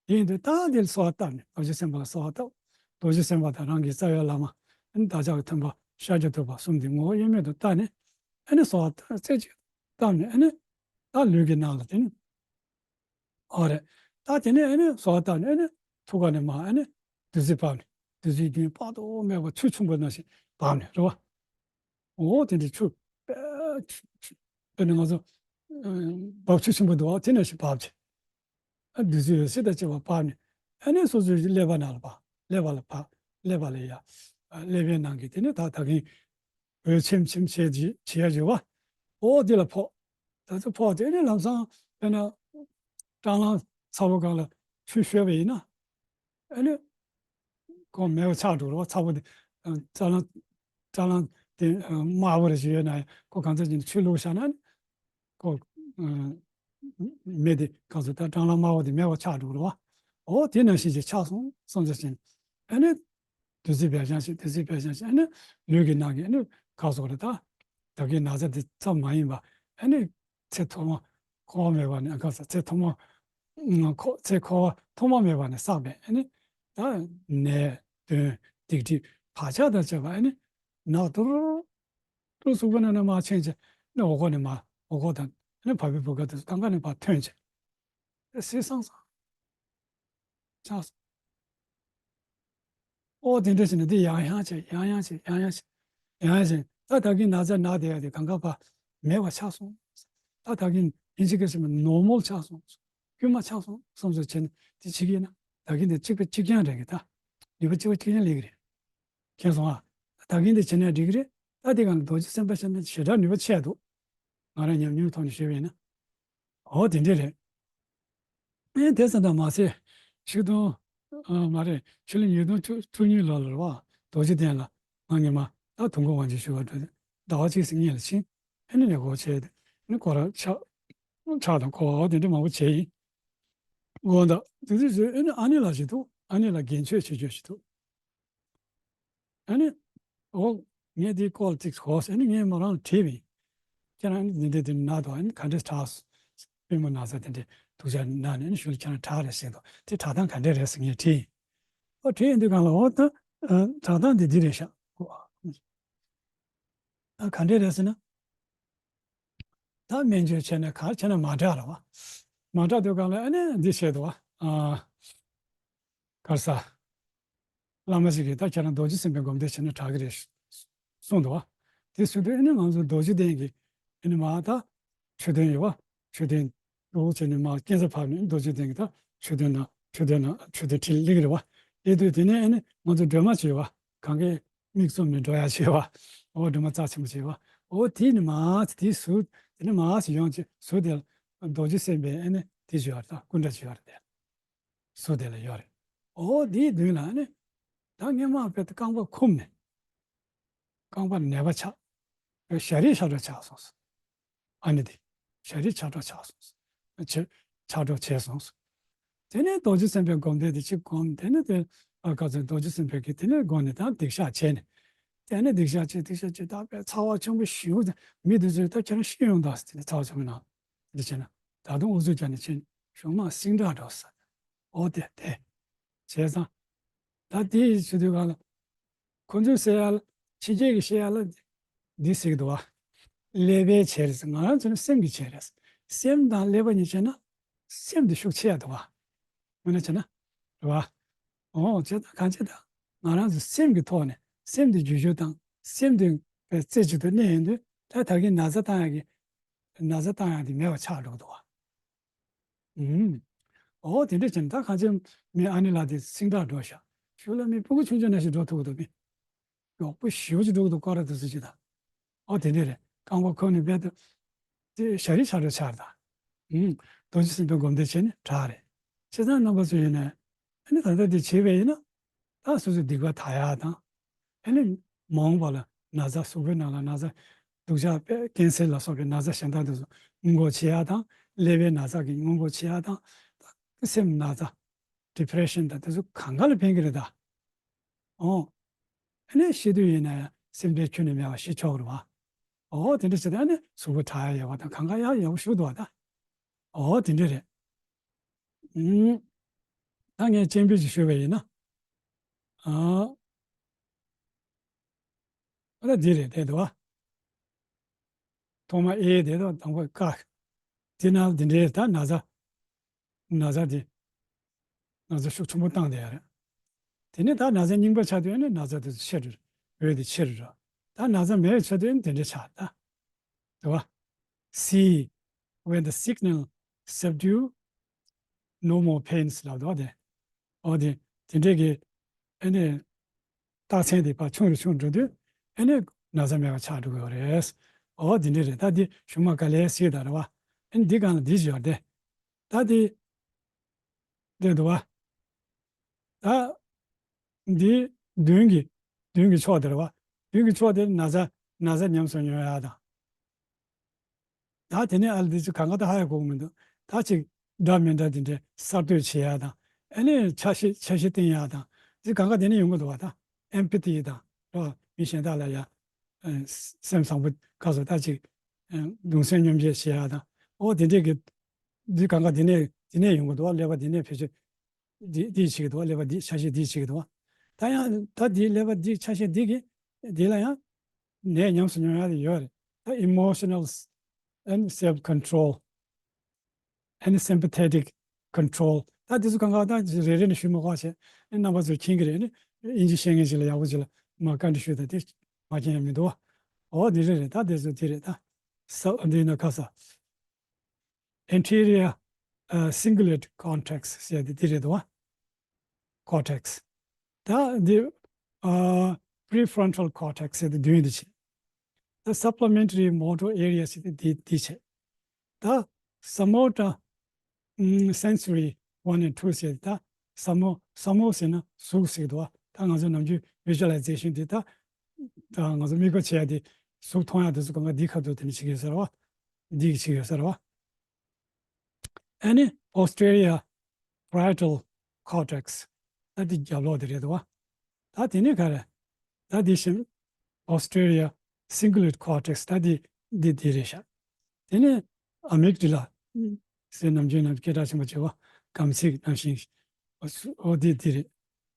དེ་ཡིན་དུས་ད་དེ་ལ་གསོལ་བ་བཏབ་ནས་རྡོ་རྗེ་སེམས་དཔའ་ལ་གསོལ་བ་བཏབ། རྡོ་རྗེ་སེམས་དཔའ་དང་རང་གི་རྩ་བའི་བླ་མ་ཨ་ནི་བདག་ཅག་གི་མཐུན་པ་ཤཱཀྱ་ཐུབ་པ་གསུམ་དེ་ངོ་བོ་དབྱེར་མེད་དུ་བལྟ་ནས་ཨ་ནི་གསོལ་བ་རྩེ་གཅིག་བཏབ་ནས་ཨ་ནི་ད་ལུས་ཀྱི་ནང་ལ་དེ་ནི། ཨོ་རེད། ད་དེ་ནས་ཨ་ནི་གསོལ་བ་བཏབ་ནས་ཨ་ནི་ཐུགས་ཀ་ནས་མར་ཨ་ནི་བདུད་རྩི་བབས་ནས་བདུད་རྩིའི་རྒྱུན་དཔག་ཏུ་མེད་པ་ཆུ་ཆེན་པོ་ནང་བཞིན་བབས་ནས་རེད་བ། འོ་དེ་འདྲའི་ཆུ་དཔེ་ཆུ་ཆུ་དཔེར་ན་ང་ཚོ་འབབ་ཆུ་ཆེན་པོ་འདུག་བ། དེ་ནང་བཞིན་བབས་བྱས། ཨ་བདུད་རྩི་འོད་ཟེར་དང་བཅས་པ་བབས་ནས་ཨ་ནི་སོ་སོའི་ཀླད་པ་ནང་ལ་བབས། ཀླད་པ་ལ་བབས། ཀླད་པ་ལ་ཡ། ཀླད་པའི་ནང་གི་དེ་ནི་ད་ད་གིན་འོད་ཆེམ་ཆེམ་བྱས་ཀྱི་བྱས་ཡ་བྱས་བ། འོ་དེ་ལ་ཕོག། ད་ཚོ་ཕོག་དེ་ནི་ལམ་སང་དཔེར་ན་སྐྲ་ལམ་ཚ་པོ་སྒང་ལ་ཆུ་བཤོས་པ་ཡིན་ན། ཨ་ནི་ཁོ་མེད་པ་ཆགས་འགྲོ་རེད་བ། ཚ་པོ་དེ་སྐྲ་ལམ་སྐྲ་ལམ་དེ་དམར་པོ་རེ་ཞིག་ཡོད་ན་ཁོ་གང་ཚ་ཅིག་ཆུ་བླུགས་བཞག་ན་ནི་ཁོ་མེ་དེ་གང་ཚོ་ད་སྐྲ་ལམ་དམར་པོ་དེ་མེད་པ་ཆགས་འགྲོ་རེད་བ། འོ་དེ་ནང་བཞིན་ཅིག་ཆགས་སོང་བསམ་ཚུལ་བྱས་ནས་ཨ་ནི། བདུད་རྩི་བེར་སྦྱང་བྱེད། བདུད་རྩི་བེར་སྦྱང་བྱེད། ཨ་ནི་ལུས་ཀྱི་ནང་གི་ཨ་ནི་ག་སོགས་རེད་ད། ད་གིན་ན་ཚ་དེ་ཙམ་མ་ཡིན་པ་ཨ་ནི་ཚེ་ཐོག་མ་འཁོར་བ་མེད་པ་ནས་ག་ས་ཚེ་ཐོག་མ་འཁོར་ཚེ་འཁོར་བ་ཐོག་མ་མེད་པ་ནས་བསགས་པའི་ཨ་ནི་ད་ནད་གདོན་སྡིག་སྒྲིབ་བག་ཆགས་དང་བཅས་པ་ཨ་ནི་ནག་ཏུར་ཏུར་གཟུགས་པོ་ནང་ནས་མར་ཕྱིན་བྱས་ནི་འོག་སྒོ་ནས་མར་འོག་སྒོ་དང་ཨ་ནི་བ་སྤུའི་བུ་ག་དེ་ཚོ་གང་ག་ནས་ཕར་ཐོན་བྱས། སེ་སང་སང་། ཆགས་སོང་། ཨོ་དེ་འདྲ་བྱས་ནས་འདི་ཡང་ཡང་བྱས། ཡང་ཡང་བྱས། ཡང་ཡང་བྱས། ཡང་ཡང་བྱས། ད་ད་གིན་ན་ཚ་ན་བསྡད་ཡ་དེ་གང་ག་ཕར་མེད་པ་ཆགས་སོང་། ད་ད་གིན་ཡིན་གཅིག་གི་སེམས་ནོར་མལ་ཆགས་སོང་། དཀྱུས་མ་ཆགས་སོང་བསམ་བཟོ་བྱས་ནས་དེ་བྱེད་ཀྱི་ཡིན་ན་ད་གིན་དེ་གཅིག་པ་གཅིག་རྐྱང་རེད་གི། ད་ནུས་པ་གཅིག་པ་གཅིག་རྐྱང་སླེབས་ཀྱི་རེད། མཁྱེན་སོང་ཨ། ད་གིན་དེ་བྱས་ན་འགྲིག་གི་རེད། ད་དེ་གང་རྡོ་རྗེ་སེམས་དཔའ་བྱས་ན་ཞེ་དྲག་ནུས་པ་ཆེ་འདུག་ང་རང་ཉམས་མྱོང་ཐོག་ནས་ཞུས་པ་ཡིན་ན། འོ་དེ་འདྲ་རེད། ཨེ་དེ་ཙམ་དུ་མ་ཟད། ཆིག་སྟོང་། མ་རེད། ཕྱི་ལོ་ཉིས་སྟོང་བཅུ་གཉིས་ལོ་ལ་རེད་བ། རྡོ་རྗེ་གདན་ལ་ང་ཉི་མ་ད་དུས་འཁོར་དབང་ཆེན་ཞུ་བར་འགྲོ། ཟླ་བ་གཅིག་ཙམ་སྔོན་ལ་ཕྱིན། ཨ་ནི་ནས་སྒོ་ཕྱེ་སྟེ་ནི་སྐོར་ར་ཕྱག་ཕྱག་དང་སྐོར་བ་དེ་འདྲ་མང་པོ་བྱས་ཡིན། དགོངས་དག་དེ་དུས་ཚོད་ཨ་ནི་ཨ་ནེ་ལགས་ཞིག་འདུག་ཨ་ནེ་ལགས་རྒན་ཆོས་བྱེད་རྒྱུ་ཞིག་འདུག་ཨ་ནི། འོ། ངས་འདིའི་སྐོར་ཅིག་གོ་ཟེར་ནས་ངས་མོ་རང་ལ་དྲིས་པ་ཡིན། ཁྱེད་རང་ནི་འདི་འདྲ་འདི་ན་འདུག་ཨ་ནི་ག་འདྲས་དྲག་སོང་། པུས་མོ་ན་ཚ་དེ་འདྲས་སྡུག་ཅག་ན་ནས་ནི་གཞུག་ལ་ཁྱེད་རང་དྲག་རེད་ཟེར་འདུག་དེ་དྲག་སྟངས་ག་འདྲས་རེད་ཟེར་ངས་དྲིས་ཡིན། ཨོ་དྲིས་ཡིན་དུས་གང་ལ་འོ་ད། ཨ། དྲག་སྟངས་འདི་འདི་རེད་ཤག་ཨ་ག་འདྲས་རེད་ཟེར་ན། ད་སྨན་བཅོས་བྱས་ནས་ག་རེ་བྱས་ན་མ་དྲག་རེད་བ། མ་དྲག་དུས་གང་ལ་ཨ་ནི་འདི་བྱས་འདུག་བ། ཨ། ག་རེ་ཟ། བླ་མ་ཞིག་གིས་ད་ཁྱེད་རང་རྡོ་རྗེ་སེམས་དཔའི་སྒོམ་བཟླས་བྱས་ན་དྲག་གི་རེད་གསུངས་འདུག་བ། དེ་གསུངས་དུས་ཨ་ནི་ང་ཚོ་རྡོ་རྗེ་གདན་གྱི་ཨ་ནི་མ་ད་མཆོད་རྟེན་ཡོད་བ། མཆོད་རྟེན་འདུག་བྱས་ནས་མ་སྐས་འཛེག་ཕབ་ནས་རྡོ་རྗེ་གདན་གྱི་ད་མཆོད་རྟེན་ན་མཆོད་རྟེན་ན་མཆོད་རྟེན་ཁྲི་སླེབས་ཀྱི་རེད་བ། སླེབས་དུས་དེ་ནས་ཨ་ནི་ང་ཚོ་སྒྲོལ་མ་བྱས་བ། གང་གའི་མིག་བཙུམ་ནས་འགྲོ་ཡ་བྱས་བ། འོ་སྒྲོལ་མ་རྩ་ཆེན་པོ་བྱས་བ། འོ་དེ་ནི་མ་དེ་ཟུར་དེ་ནི་མ་ཡོང་ཅིག་ཟུར་དེ་ལ་རྡོ་རྗེ་སེམས་དཔའི་ཨ་ནི་དེ་བྱས་བ་རེད། ད་སྐུ་འདྲ་བྱས་བ་རེད་དེ། ཟུར་དེ་ལ་ཡོད་རེད། འོ་དེའི་མདུན་ལ་ནི། ད་སྔོན་མ་དཔེ་རྐང་པ་འཁུམས་ནས། རྐང་པ་ནད་པ་ཆགས། ཞ་རིས་ཆགས་འགྲོ་ཆགས་སོང་ཟེར། ཨ་ནི་དེ། ཞ་རིས་ཆགས་འགྲོ་ཆགས་སོང་ཟེར། ཆགས་འགྲོ་བྱས་སོང་ཟེར། དེ་ནས་རྡོ་རྗེ་སེམས་དཔའི་སྒོམ་བཟླས་དེ་གཅིག་བསྒོམས། དེ་ནས་དེ། ཨ་ག་ཚོད་རྡོ་རྗེ་སེམས་དཔའི་གི་དེ་ནས་སྒོམ་ནས་ད་སྡིག་བཤགས་བྱས་ནས། དེ་ནས་སྡིག་བཤགས་བྱས་སྡིག་བཤགས་བྱས་ད་དཔེ་ཚ་བ་ཆེན་པོ་ཞེ་པོ་ཅིག་མི་དེ་ཚོས་ད་ཁྱེད་རང་ཤི་ཡོང་ད་ཟེར། དེ་ནས་ཚ་བ་ཆེན་པོ་ནང་། འདི་བྱས་ན། ད་དུང་ཨུ་ཚུགས་རྒྱག་ནས་ཕྱིན། གཞུང་མང་སིང་དྲག་འགྲོ་ས། འོ་དེ་དེ། བྱས་ཙང་། ད་དེ་ཡི་བྱེད་དུས་གང་ལ། ཁོ་ཚོས་ཟེར་ཡ་ལ། ཕྱི་རྒྱལ་གྱི་བཤད་ཡ་ལ། འདི་ཟེར་གྱི་འདུག་བ། ཀླད་པའི་བྱེད་རེད་ཟེར། ང་རང་ཚོ་ནི་སེམས་ཀྱི་བྱེད་རེད་ཟེར། སེམས་དང་ཀླད་པ་གཉིས་བྱས་ན། སེམས་དེ་ཤུགས་ཆེ་ཡ་འདུག་བ། དངོས་གནས་བྱས་ན། རེད་བ། འོ་བྱས་ཙང་གང་བྱས་ཙང་ང་རང་ཚོ་སེམས་ཀྱི་ཐོག་ནས་སེམས་དེ་འགྱུར་བཅོས་དང་སེམས་དེ་རྩེ་གཅིག་ཏུ་གནས་ཡོང་དུས་ད་ད་གིན་ན་ཚ་བཏང་ཡག་གི། ན་ཚ་བཏང་ཡག་དེ་མེད་པ་ཆགས་འགྲོ་གི་འདུག་བ། ཨུམ། ཨོ་དེ་འདྲ་བྱས་ན་ད་གང་ཅི་མི་ཨ་ནི་ལགས་དེ་སིང་དྲག་འགྲོ་ཤག་ཤུགས་ལ་མི་སྤུ་གུ་ཆུང་ཆུང་ནང་བཞིན་འགྲོ་ཐུབ་ཀྱི་འདུག་མི། མགྱོགས་པོ་ཞེ་པོ་ཅིག་འགྲོ་གི་འདུག་སྐོར་ར་དེ་ཚོ་ཅིག་དང་། ཨོ་དེ་འདྲ་རེད། རྐང་པ་ཁོ་ནི་རྦད་དེ། དེ་ཤ་རི་ཆགས་འགྲོ་ཆགས་རེད་ད། ཨུམ། རྡོ་རྗེ་སེམས་དཔའི་སྒོམ་བཟླས་བྱས་ནས་དྲག་རེད། བྱས་ཙང་རྣམ་པ་ཚོ་ཡིན་ན། ཨ་ནི་ད་ལྟ་དེ་བྱས་པ་ཡིན་ན། ད་སོ་སོའི་སྡིག་པ་དག་ཡག་དང་། ཨ་ནི་མ་འོངས་པ་ལ་ན་ཚ་གཟུགས་པོའི་ནང་ལ་ན་ཚ། སྡུག་ཅག་པས་ཀན་སར་ལ་སོགས་པའི་ན་ཚ་གཞན་དག་དེ་ཚོ་སྔོན་འགོག་བྱེད་ཡག་དང་། ཀླད་པའི་ན་ཚ་གི་སྔོན་འགོག་བྱེད་ཡག་དང་། ད་སེམས་ན་ཚ། ཌི་པི་རེ་ཤན་དང་དེ་ཚོ་གང་ག་ལ་ཕན་གྱི་རེད་ད། ཨོ། ཨ་ནི་ཤི་དུས་ཡིན་ན་ཡང་སེམས་ཁྲལ་ཁྱོན་ནས་མེད་པ་ཤི་ཆོག་གི་རེད་བ། ཨོ་དེ་འདྲ་བྱས་ཏེ་ཨ་ནི་གཟུགས་པོ་དྲག་ཡག་ཡོད་པ་དང་གང་ག་ཡག་ཡག་པོ་ཞིག་འདུག་བ་ད། ཨོ་དེ་འདྲ་རེད། ཨུམ། ད་ངས་སྤྱན་འབུལ་ཅིག་ཞུས་པ་ཡིན་ན། ཨ། ཨ་ད་འདི་རེད་དེ་འདུག་བ། ཐོག་མ་ཨེ་དེ་དང་དང་པོ་ཀ། དེ་ན་འདི་འདྲའི་ད་ན་ཚ། ན་ཚ་དེ། ན་ཚ་ཤུགས་ཆེན་པོ་བཏང་བསྡད་ཡ་རེད། དེ་ནས་ད་ན་ཚ་རྙིང་པ་ཆགས་དུས་ནི་ན་ཚ་དེ་ཆེ་རུ། འོད་དེ་ཆེ་རུ་འགྲོ། ད་ན་ཚ་མེད་པ་ཆགས་དུས་ནི་དེ་འདྲ་ཆགས་ད། དུ་བ། སི། When the signal subdue, no more pains ལབ་འདུག་བ་དེ། འོ་དེ། དེ་འདྲས་ཀྱི། ཨ་ནི། རྟགས་མཚན་དེ་ཕར་ཆུང་རུ་ཆུང་རུ་འགྲོ་དུས། ཨ་ནི། ན་ཚ་མེད་པ་ཆགས་འགྲོ་གི་ཡོད་རེད། འོ་དེ་འདྲས་རེད། ད་འདི་གཞུག་མ་ག་ལེར་གཟིགས་དང་རེད་བ། ཨ་ནི་འདི་སྒང་ལ་འདི་ཞིག་ཡོད་རེད་དེ། ད་འདི། འདི་འདུག་བ། ད། འདི་མདུན་གྱི། མདུན་གྱི་ཕྱོགས་དེ་རེད་བ། མདུན་གྱི་ཕྱོགས་དེ་ན་ཚ། ན་ཚ་ཉམས་སུ་མྱོང་ཡག་དང་། ད་དེ་ནས་ཨ་ལ་འདི་ཚོ་གང་ག་ད་ཧ་ཡང་གོ་གི་མི་འདུག་ད་ཅིག་འདྲ་མི་འདྲ་དེ་འདྲའི་གསར་གཏོད་བྱེད་ཡག་དང་། ཨ་ནི་ཆ་ཤས་ཆ་ཤས་བསྟན་ཡག་དང་། འདི་གང་ག་དེ་ནས་ཡོང་གི་འདུག་བ་ད། ཨེམ་པ་ཐི་དང་། རེད་བ། མི་གཞན་དག་ལ་ཡ། ཨ། སེམས་བཟང་པོ་ག་ཚོད་ད་ཅིག་ཨ། གདུང་སེམས་མཉམ་སྐྱེད་བྱེད་ཡག་དང་། ཨོ་དེ་འདྲས་ཀྱི། འདི་གང་ག་དེ་ནས་དེ་ནས་ཡོང་གི་འདུག་བ། ཀླད་པ་དེ་ནས་བེད་སྤྱོད། འདི་འདི་བྱེད་ཀྱི་འདུག་བ། ཀླད་པ་འདི་ཆ་ཤས་འདི་བྱེད་ཀྱི་འདུག་བ། ད་ཡང་ད་འདི་ཀླད་པ་འདི་ཆ་ཤས་འདི་གི། འདི་ལ་ཡང་། ནད་ཉམས་སུ་མྱོང་ཡག་དེ་ཡོད་རེད། ད་emotional and self control and sympathetic control ད་འདི་ཚོ་གང་ག་ད་རེ་རེ་ནས་ཞུ་མི་དགོས་བྱས། རྣམ་པ་ཚོས་མཁྱེན་གྱི་རེད། ཨིན་ཇི་ཤེས་མཁན་ཞིག་ལ་ཡག་པོ་ཅིག་ལ་མ་བཀའ་འདྲི་ཞུས་ད་དེ་མ་མཁྱེན་ཡག་མི་འདུག་བ། འོ་འདི་རེ་རེད། ད་དེ་ཚོ་དེ་རེད་ད། ས་འདི་ན་ཁ་ས། Anterior ཨ། cingulate cortex ཟེར་དེ་དེ་རེད་དོ། Cortex ད་འདི། ཨ། prefrontal cortex ཟེར་དེ་མདུན་དེ་བྱས། ད་supplementary motor area ཟེར་དེ་དེ་དེ་བྱས། ད་ས་མོ་ཊར། ཨམ། sensory one and two ཟེར་དེ་ད་ས་མོ་ས་མོ་ཟེར་ན་གཟུགས་ཟེར་དོ། ད་ང་ཚོ་ནམ་རྒྱུན་visualization དེ་ད། ད་ང་ཚོ་དམིགས་པ་བྱེད་ཡག་དེ་གཟུགས་མཐོང་ཡག་དེ་ཚོ་གང་ག་འདི་ཁ་ཐུག་དེ་ནས་བྱེད་ཀྱི་ཡོད་ས་རེད་བ། འདི་གི་བྱེད་ཀྱི་ཡོད་ས་རེད་བ། ཨ་ནི་posterior parietal cortex ད་འདི་རྒྱབ་ལོགས་དེ་རེད་དོ། ད་དེ་ནས་ག་རེ། ད་འདི་བཞིན་posterior cingulate cortex ད་འདི་འདི་འདི་རེད་ཤག་དེ་ནས་amygdala ཟེར་ནམ་རྒྱུན་ནམ་སྐད་གྲགས་ཆེན་པོ་བྱེད་བ། སྒམ་ཚིགས་ནང་བཞིན། ཨོ་འདི་འདི་རེད།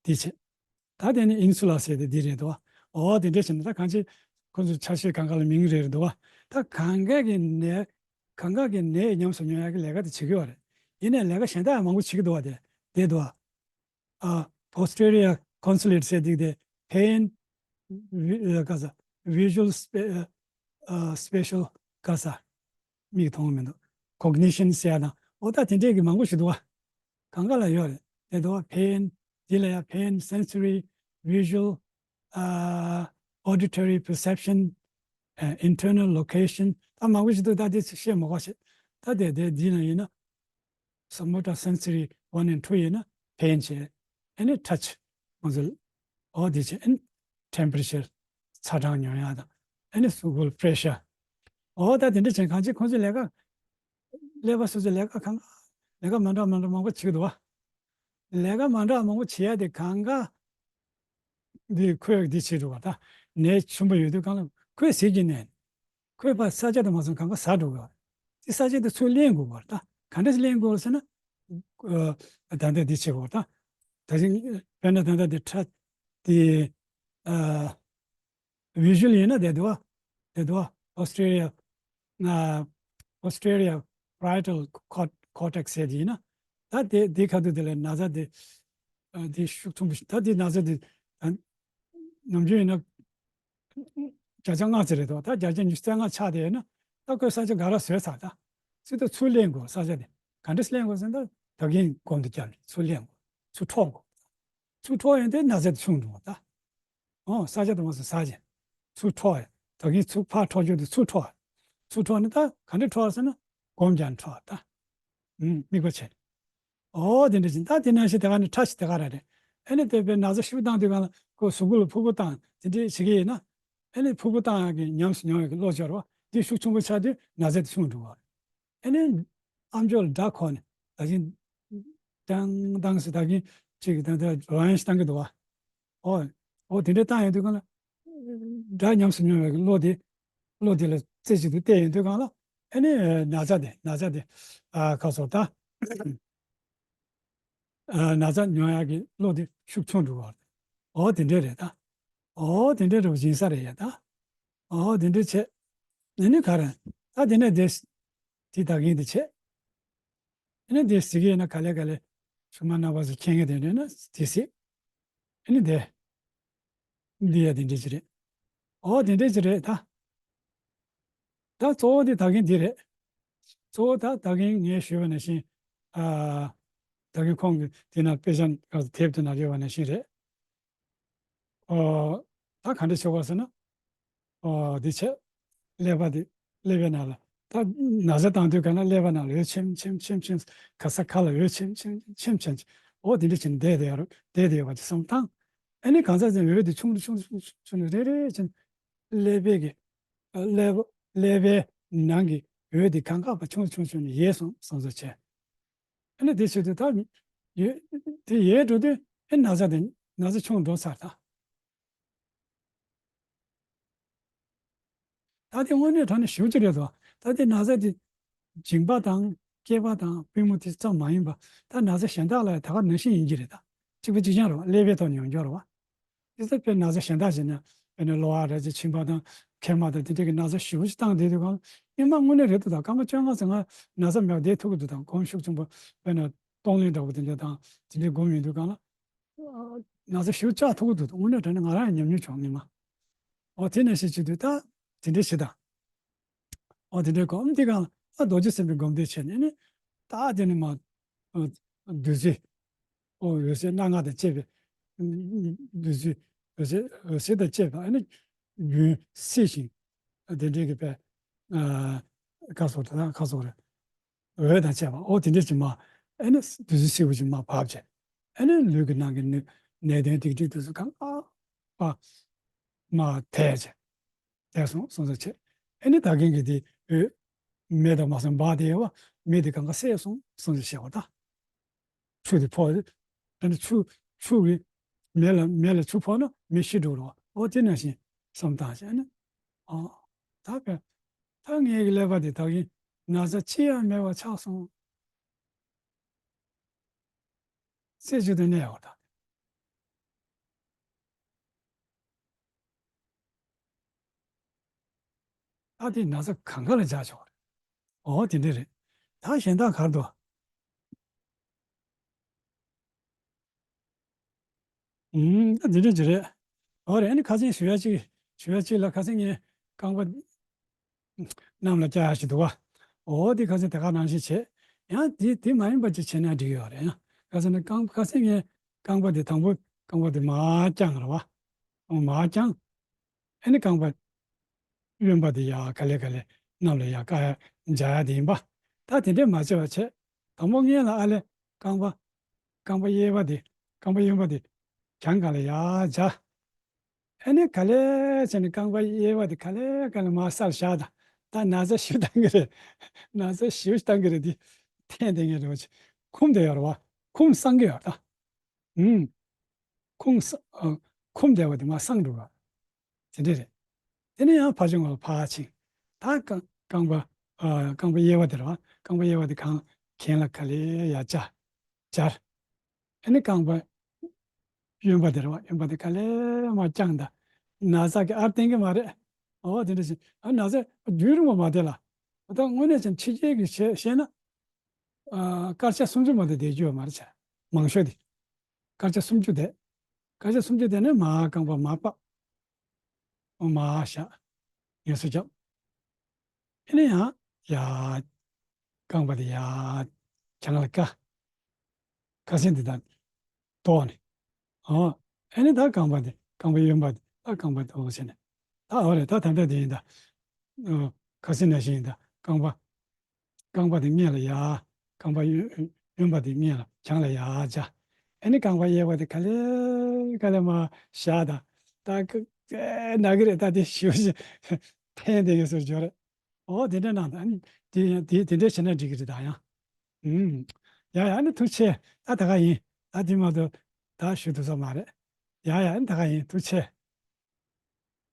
འདི་བྱེད། ད་དེ་ནི་insula ཟེར་དེ་འདི་རེད་དོ། ཨོ་དེ་འདྲ་བྱས་ན་ད་གང་ཅི། ཁོ་ཚོ་ཆ་ཤས་གང་ག་ལ་མིང་རེ་རེ་འདུག་བ། ད་གང་ག་གི་ནད། གང་ག་གི་ནད་ཉམས་སུ་མྱོང་ཡག་གི་ལས་ཀ་དེ་བྱེད་ཀྱི་ཡོད་རེད། ཡིན་ནའི་ལས་ཀ་གཞན་དག་ཡང་མང་པོ་བྱེད་ཀྱི་འདུག་བ་དེ། དེ་འདུག་བ། ཨ། posterior consolidate ཟེར་དེ་དེ་pain vi- ཨ། ག་ས། visual spa- ཨ། spatial ག་ས། མིག་མཐོང་གི་མི་འདུག cognition ཟེར་ཡག་དང་། ཨོ་ད་དེ་འདྲས་ཀྱི་མང་པོ་ཞིག་འདུག་བ། གང་ག་ལ་ཡོད་རེད། དེ་འདུག་བ། pain འདི་ལ་ཡང་pain sensory visual ཨ། auditory perception ཨ། internal location ད་མང་པོ་ཞིག་འདུག་ད་དེ་བཤད་མ་དགོས་ཤེས། ད་དེ་དེ་འདི་ན་ཡིན་ན། ས་མོ་ཊར་སེན་སོ་རི་ཝན་ཨེན་ཊུ་ཡིན་ན་པེན་བྱས། ཨ་ནི་ཊ་ཆི། ང་ཚོ་ཨོ་དེ་བྱས། ཨ་ནི་ཊེམ་པེ་རེ་ཅར་ཚ་གྲང་མྱོང་ཡག་དང་། ཨ་ནི་གཟུགས་པོ་ལ་པེ་རེ་ཤར། ཨོ་ད་དེ་འདྲ་བྱས་གང་ཅི་ཁོང་ཚོས་ལས་ཀ། ཀླད་པ་སོ་སོའི་ལས་ཀ་གང་། ལས་ཀ་མ་འདྲ་མ་འདྲ་མང་པོ་བྱེད་ཀྱི་འདུག་བ། ལས་ཀ་མ་འདྲ་མང་པོ་བྱེད་ཡག་དེ་གང་ག་འདི་ཁོས་འདི་བྱེད་འགྲོ་བ། ད་ནད་ཆེན་པོ་ཡོད་དུས་གང་ལ་ཁོས་ཟས་ཀྱི་ནད། ཁོས་ཕར་ས་ཆ་དེ་མ་སོང་གང་ག་ཟ་འགྲོ་གི་བ། དེ་ས་ཆ་དེ་ཚུར་ལེན་དགོས་བ། ད་ག་འདྲ་སེ་ལེན་དགོས་ཟེར་ན། ཨ། ད་ལྟ་འདི་བྱེད་དགོས་བ། ད་ད་ཅིང་དཔེར་ན་ད་ལྟ་འདི་ཁྲ་དེ། ཨ། བི་ཞུ་ལ་ཡིན་ན་དེ་འདུག་བ། དེ་འདུག་བ། ཨོ་སི་ཊེ་རི་ཡ། ཨ། ཨོ་སི་ཊེ་རི་ཡ་པ་རི་ཡེ་ཊལ་ཀོར་ཀོར་ཊེག་སི་ཟེར་དེ་ཡིན་ན། ད་དེ་དེ་ཁ་ཐུག་དེ་ལ་ན་ཚ་དེ། ཨ། དེ་ཤུགས་ཆེན་པོ་ཞིག་ད་དེ་ན་ཚ་དེ། ཨ། ནམ་རྒྱུན་ཡིན་ན། བརྒྱ་ཆ་ལྔ་ཙམ་རེད་དོ། ད་བརྒྱ་ཆ་ཉི་ཤུ་རྩ་ལྔ་ཆགས་དེ་ཡིན་ན། ད་ཁོས་ས་ཆ་ག་ར་བཟོས་ཚར་ད། ཚུར་དུ་ཚུར་ལེན་དགོས་ས་ཆ་དེ། ག་འདྲས་ལེན་དགོས་ཟེར་ན། ད་གིན་སྒོམ་དེ་བརྒྱབ་ནས་ཚུར་ལེན་དགོས། ཚུར་འཕྲོ་དགོས། ཚུར་འཕྲོ་ཡོང་དུས་ན་ཚ་དེ་ཆུང་འགྲོ་བ་ད། ཨོ་ས་ཆ་དུ་མ་སོང་ས་ཆ། ཚུར་འཕྲོ་ཡ། ད་གིན་ཚུར་ཕར་འཕྲོ་རྒྱུ་དེ་ཚུར་འཕྲོ་ཡ། ཚུར་འཕྲོ་ནས་ད་ག་འདྲས་འཕྲོ་ཟེར་ན། སྒོམ་རྒྱག་ནས་འཕྲོ་ཡ་ད། ཨུམ། དམིགས་པ་བྱས། ཨོ་དེ་འདྲ་བྱས། ད་དེ་ནང་བཞིན་དེ་ག་ནས་ཁྲ་ཞིག་དེ་ག་ར་རེད། ཨ་ནི་དེ་བས་ན་ཚ་ཞེ་པོ་བཏང་དུས་གང་ལ་ཁོ་གཟུགས་པོ་ལ་ཕུར་བུ་བཏང་དེ་འདྲས་བྱེད་ཀྱི་ཡིན་ན། ཨ་ནི་ཕུར་བུ་བཏང་ཡག་གི་ཉམས་སུ་མྱོང་ཡག་གི་བློ་སྦྱོར་བ་དེ་ཤུགས་ཆུང་པོ་ཆགས་དུས་ན་ཚ་དེ་ཆུང་འགྲོ་བ་རེད། ཨ་ནི་ཨམ་ཅོག་ལ་སྒྲ་གོ་ནས་ད་གིན་ཏང་ཏང་ཟེར་ད་གིན་ཅིག་ད་ད་རང་ཡང་ཞིག་བཏང་གི་འདུག་བ། ཨོ། ཨོ་དེ་འདྲ་བཏང་ཡོང་དུས་གང་ལ། སྒྲ་ཉམས་སུ་མྱོང་བའི་བློ་དེ། བློ་དེ་ལ་རྩེ་གཅིག་ཏུ་གཏད་ཡོང་དུས་གང་ལ། ཨ་ནི་ན་ཚ་དེ་ན་ཚ་དེ། ཨ་ཁ་སོ་ད། ཨ་ན་ཚ་མྱོང་ཡག་གི་བློ་དེ་ཤུགས་ཆུང་འགྲོ་བ་རེད། ཨོ་དེ་འདྲ་རེད་ད། ཨོ་དེ་འདྲ་རེད་བ། སྦྱིན་ས་རེད་ཡ་ད། ཨོ་དེ་འདྲ་བྱས། ཨ་ནི་ག་རེ། ད་དེ་ནས་དེ། དེ་ད་གིན་དེ་བྱས། ཨ་ནི་དེ་གཟིགས་ཀྱི་ཡིན་ན་ག་ལེ་ག་ལེ། ཆུང་མ་རྣམ་པ་ཚོ་མཁྱེན་གྱི་དེ་འདྲ་ན་དེ་གཟིགས། ཨ་ནི་དེ། འདི་ཡ་དེ་འདྲ་ཅིག་རེད། ཨོ་དེ་འདྲ་ཅིག་རེད་ད། ད་གཙོ་བོ་དེ་ད་གིན་འདི་རེད། གཙོ་བོ་ད་ད་གིན་ངས་ཞུས་པ་ནང་བཞིན། ཨ། ད་གིན་ཁོང་གི་དེ་ན་དཔེ་ཆ་དེབ་དེ་ན་ཡོད་པ་ནང་བཞིན་རེད། ཨོ། ད་ག་འདྲ་བྱེད་དགོས་ཟེར་ན། ཨོ་འདི་བྱས། ཀླད་པ་འདི། ཀླད་པའི་ནང་ལ། ད་ན་ཚ་བཏང་དུས་ག་ན་ཀླད་པའི་ནང་ལ་འོད་ཆེམ་ཆེམ་ཆེམ་ཆེམ། ག་ས་ག་ལ་འོད་ཆེམ་ཆེམ་ཆེམ་ཆེམ་ཆེམ། ཨོ་དེ་འདྲ་བྱས་ནས་བསྡད་བསྡད་ཡོད་རེད། བསྡད་བསྡད་ཡོད་པ་དེ་བསམ་བཏང་། ཨ་ནི་གང་ཟག་ཅིག་འོད་དེ་ཆུང་དུ་ཆུང་དུ་ཆུང་དུ་ཆུང་དུ་རེ་རེ་བྱས་ནས། ཀླད་པའི་གི། ཀླད་པ། ཀླད་པའི་ནང་གི་འོད་དེ་གང་ག་བ་ཆུང་དུ་ཆུང་དུ་ཆུང་དུ་ཡལ་སོང་བསམ་བཟོ་བྱས། ཨ་ནི་དེ་བྱེད་དུས་ད་ཡོད། དེ་ཡལ་འགྲོ་དུས་ཨེ་ན་ཚ་དེ་ན་ཚ་ཆུང་འགྲོ་ཚར་ད། ད་དེ་དངོས་གནས་དྲང་གནས་ཞེ་པོ་ཅིག་རེད་དོ། ད་དེ་ན་ཚ་དེ་མཇིང་པ་དང་སྐེད་པ་དང་པུས་མོ་དེ་ཙམ་མ་ཡིན་པ། ད་ན་ཚ་གཞན་དག་ལ་ད་ག་ནང་བཞིན་ཡིན་གྱི་རེད་ད། གཅིག་པ་གཅིག་རྐྱང་རེད་བ། ཀླད་པའི་ཐོག་ནས་ཡོང་རྒྱུ་རེད་བ། དེ་ཚོ་དཔེ་ན་ཚ་གཞན་དག་བྱས་ན་དཔེར་ན་གློ་བ་རེད་ཅེ་མཆིན་པ་དང་མཁལ་མ་དང་དེ་འདྲ་གི་ན་ཚ་ཞེ་པོ་ཅིག་བཏང་བསྡད་དུས་གང་། སྔོན་མ་དངོས་གནས་རེད་འདུག་ད་སྐར་མ་བཅོ་ལྔ་ཙམ་ང་ན་ཚ་མེད་པ་བསྡད་ཐུབ་ཀྱི་འདུག་ད་སྒོམ་ཤུགས་ཆེན་པོ་དཔེར་ན་གཏོང་ལེན་འདྲ་པོ་དེ་འདྲ་དང་དེ་འདྲའི་སྒོམ་ཡོང་དུས་གང་ལ། ན་ཚ་ཞེ་པོ་བཅག་ཐུབ་ཀྱི་འདུག་དངོས་གནས་དྲང་གནས་ང་རང་ཡང་ཉམས་མྱོང་བྱུང་སྔོན་མ། འོ་དེ་ནས་ཤེས་བྱེད་དུས་ད་དེ་འདྲ་ཞིག་དང་། འོ་དེ་འདྲའི་སྒོམ་དེ་གང་ལ་ད་རྡོ་རྗེ་སེམས་དཔའི་སྒོམ་བཟླས་བྱས་ནས་ནི། ད་དེ་ནི་མ། ཨ། བདུད་རྩི། ཨོ་འོད་ཟེར་སྣ་ལྔ་དང་བཅས་པའི། བདུད་རྩི། འོད་ཟེར་འོད་ཟེར་དང་བཅས་པ་ཨ་ནི། རྒྱུན་བསིལ་ཞིང་། དེ་འདྲའི་གི་པའི། ཨ། ཁ་སོགས་དང་ཁ་སོགས་རེད། འོད་དང་བཅས་པ་ཨོ་དེ་འདྲ་ཅིག་མ། ཨ་ནི་བདུད་རྩི་བསིལ་བ་ཅིག་མ་བབས་བྱས། ཨ་ནི་ལུས་ཀྱི་ནང་གི་ནད་ནད་གདོན་ཏིག་ཏིག་དེ་ཚོ་གང་ཨ། ཨ། མ་ཐལ་བྱས། དེ་སོང་སོང་ཟེར་བྱས། ཨ་ནི་ད་གིན་གྱི་དེ་འོད། མེ་དང་མ་སོང་འབར་དེ་བ། མེ་དེ་གང་ག་བསལ་སོང་སོང་ཟེར་བཤད་པ་ད། ཆུ་དེ་ཕོག་ཨ་ནི་ཆུ། ཆུ་གི། མེ་ལ་མེ་ལ་ཆུ་ཕོག་ན་མེ་ཤི་འགྲོ་རོ། ཨོ་དེ་ནང་བཞིན་བསམ་བཏང་བྱས་ཨ་ནི། ཨ། ད་བས། ད་ངའི་གི་ཀླད་པ་དེ་ད་གིན་ན་ཚ་ཅི་ཡང་མེད་པ་ཆགས་སོང་། རྩེ་གཅིག་ཏུ་གནས་པ་དང་། ད་དེ་ན་ཚ་གང་ག་ལ་འཇགས་ཆོག་རེད། ཨོ་དེ་འདྲ་རེད། ད་གཞན་དག་གར་འདུག་ཨུམ། ད་དེ་འདྲ་ཅིག་རེད། ཨོ་རེད། ཨ་ནི་ཁ་སང་ཞུ་ཡ་ཅིག་ཞུ་ཡ་ཅིག་ལ་ཁ་སང་ངས་རྐང་པ། གནམ་ལ་བཀྱག་ཡ་ཞིག་འདུག་བ། འོ་དེ་ཁ་སང་དེ་ག་ནང་བཞིན་བྱས། ཡང་དེ་དེ་མ་ཡིན་པ་ཅིག་བྱས་ན་འགྲིག་ཡོད་རེད་ཡང་། ཁ་སང་ནི་རྐང་ཁ་སང་ངས་རྐང་པ་དེ་དང་པོ་རྐང་པ་དེ་མར་བརྐྱངས་རེད་བ། འོ་མར་བརྐྱངས། ཨ་ནི་རྐང་པ་གཡོན་པ་དེ་ཡར་ག་ལེ་ག་ལེ་གནམ་ལ་ཡར་བཀག་ཡ་འཇགས་ཡ་དེ་ཡིན་པ། ད་དེ་འདྲས་མ་བྱས་པ་བྱས། དང་པོ་སྔོན་ལ་ཨ་ལེ་རྐང་པ། རྐང་པ་གཡས་པ་དེ། རྐང་པ་གཡོན་པ་དེ། གྱང་སྒང་ལ་ཡར་འཇགས། ཨ་ནི་ག་ལེ་བྱས་ནས་རྐང་པ་གཡས་པ་དེ་ག་ལེ་ག་ལེ་མར་སར་བཞག་ད། ད་ན་ཚ་ཞེ་པོ་བཏང་གི་རེད། ན་ཚ་ཞེ་པོ་བཏང་གི་རེད་དེ། འཐེན་བསྡད་མཁན་རེད་བ། ཁུམ་བསྡད་ཡོད་རེད་བ། ཁུམ་སངས་ཀྱི་ཡོད་རེད་ད། ཨུམ། ཁུམ་ས་ཨ། ཁུམ་བསྡད་པ་དེ་མར་སངས་འགྲོ་བ། དེ་འདྲ་རེད། དེ་ནས་ཡང་ཕར་ཕྱོགས་ལ་ཕར་ཕྱིན། ད་རྐང་རྐང་པ། ཨ། རྐང་པ་གཡས་པ་དེ་རེད་བ། རྐང་པ་གཡས་པ་དེ་གང་གྱེན་ལ་ག་ལེ་ཡར་བཅར། སྦྱར། ཨ་ནི་རྐང་པ་གཡོན་པ་དེ་རེད་བ། གཡོན་པ་དེ་ག་ལེ་མར་བརྐྱངས་ད། ན་ཚ་གི་ཨར་བསྟན་གི་མ་རེད། འོ་དེ་འདྲ་ཞིག་ཨ་ན་ཚ་རྒྱུན་རིང་པོ་མ་བསྡད་ལ། ད་དངོས་གནས་ཀྱང་ཕྱི་རྒྱལ་གྱི་བཤད་བཤད་ན། ཨ། སྐར་ཆ་སུམ་ཅུ་མ་གཏོགས་བསྡད་རྒྱུ་ཡོད་མ་རེད་བྱ། མང་ཤོས་དེ། སྐར་ཆ་སུམ་ཅུ་བསྡད། སྐར་ཆ་སུམ་ཅུ་བསྡད་ནས་མར་རྐང་པ་མར་བབས། མར་བཞག་ངལ་གསོ་རྒྱབ། ཨ་ནི་ཡང་ཡར། རྐང་པ་དེ་ཡར། གྱང་ལ་ཀ། ཁ་ཤས་འདི་དག་དོག་ནས། ཨོ། ཨ་ནི་ད་རྐང་པ་འདི་རྐང་པ་གཡོན་པ་འདི་ད་རྐང་པ་དོག་བྱས་ནས། ད་འོ་རེད། ད་ད་ལྟ་འདི་ཡིན་ད། ཨོ། ཁ་ཤས་ནང་བཞིན་ཡིན་ད། རྐང་པ། རྐང་པ་དེ་སྔོན་ལ་ཡར། རྐང་པ་གཡོན་གཡོན་པ་དེ་སྔོན་ལ་གྱང་ལ་ཡར་བྱ། ཨ་ནི་རྐང་པ་གཡས་པ་དེ་ག་ལེ་ག་ལེ་མར་བཞག་ད། ད་ཀ་ཀ་ན་གི་རེད། ད་དེ་ཞུ་ཞིག་འཐེན་དེ་ཡོད་སོར་འཇོག་རེད། ཨོ་དེ་འདྲ་གནང་ད། ཨ་ནི་དེ་དེ་དེ་འདྲ་བྱས་ན་འགྲིག་གི་རེད་ད་ཡང་། ཨུམ། ཡ་ཡ། ཨ་ནི་ཐུགས་ཆེ། ད་ད་ག་ཡིན། ད་དེ་མ་གཏོགས་ད་ཞུ་ཐུབ་ས་མ་རེད། ཡ་ཡ། ཨ་ནི་ད་ག་ཡིན། ཐུགས་ཆེ།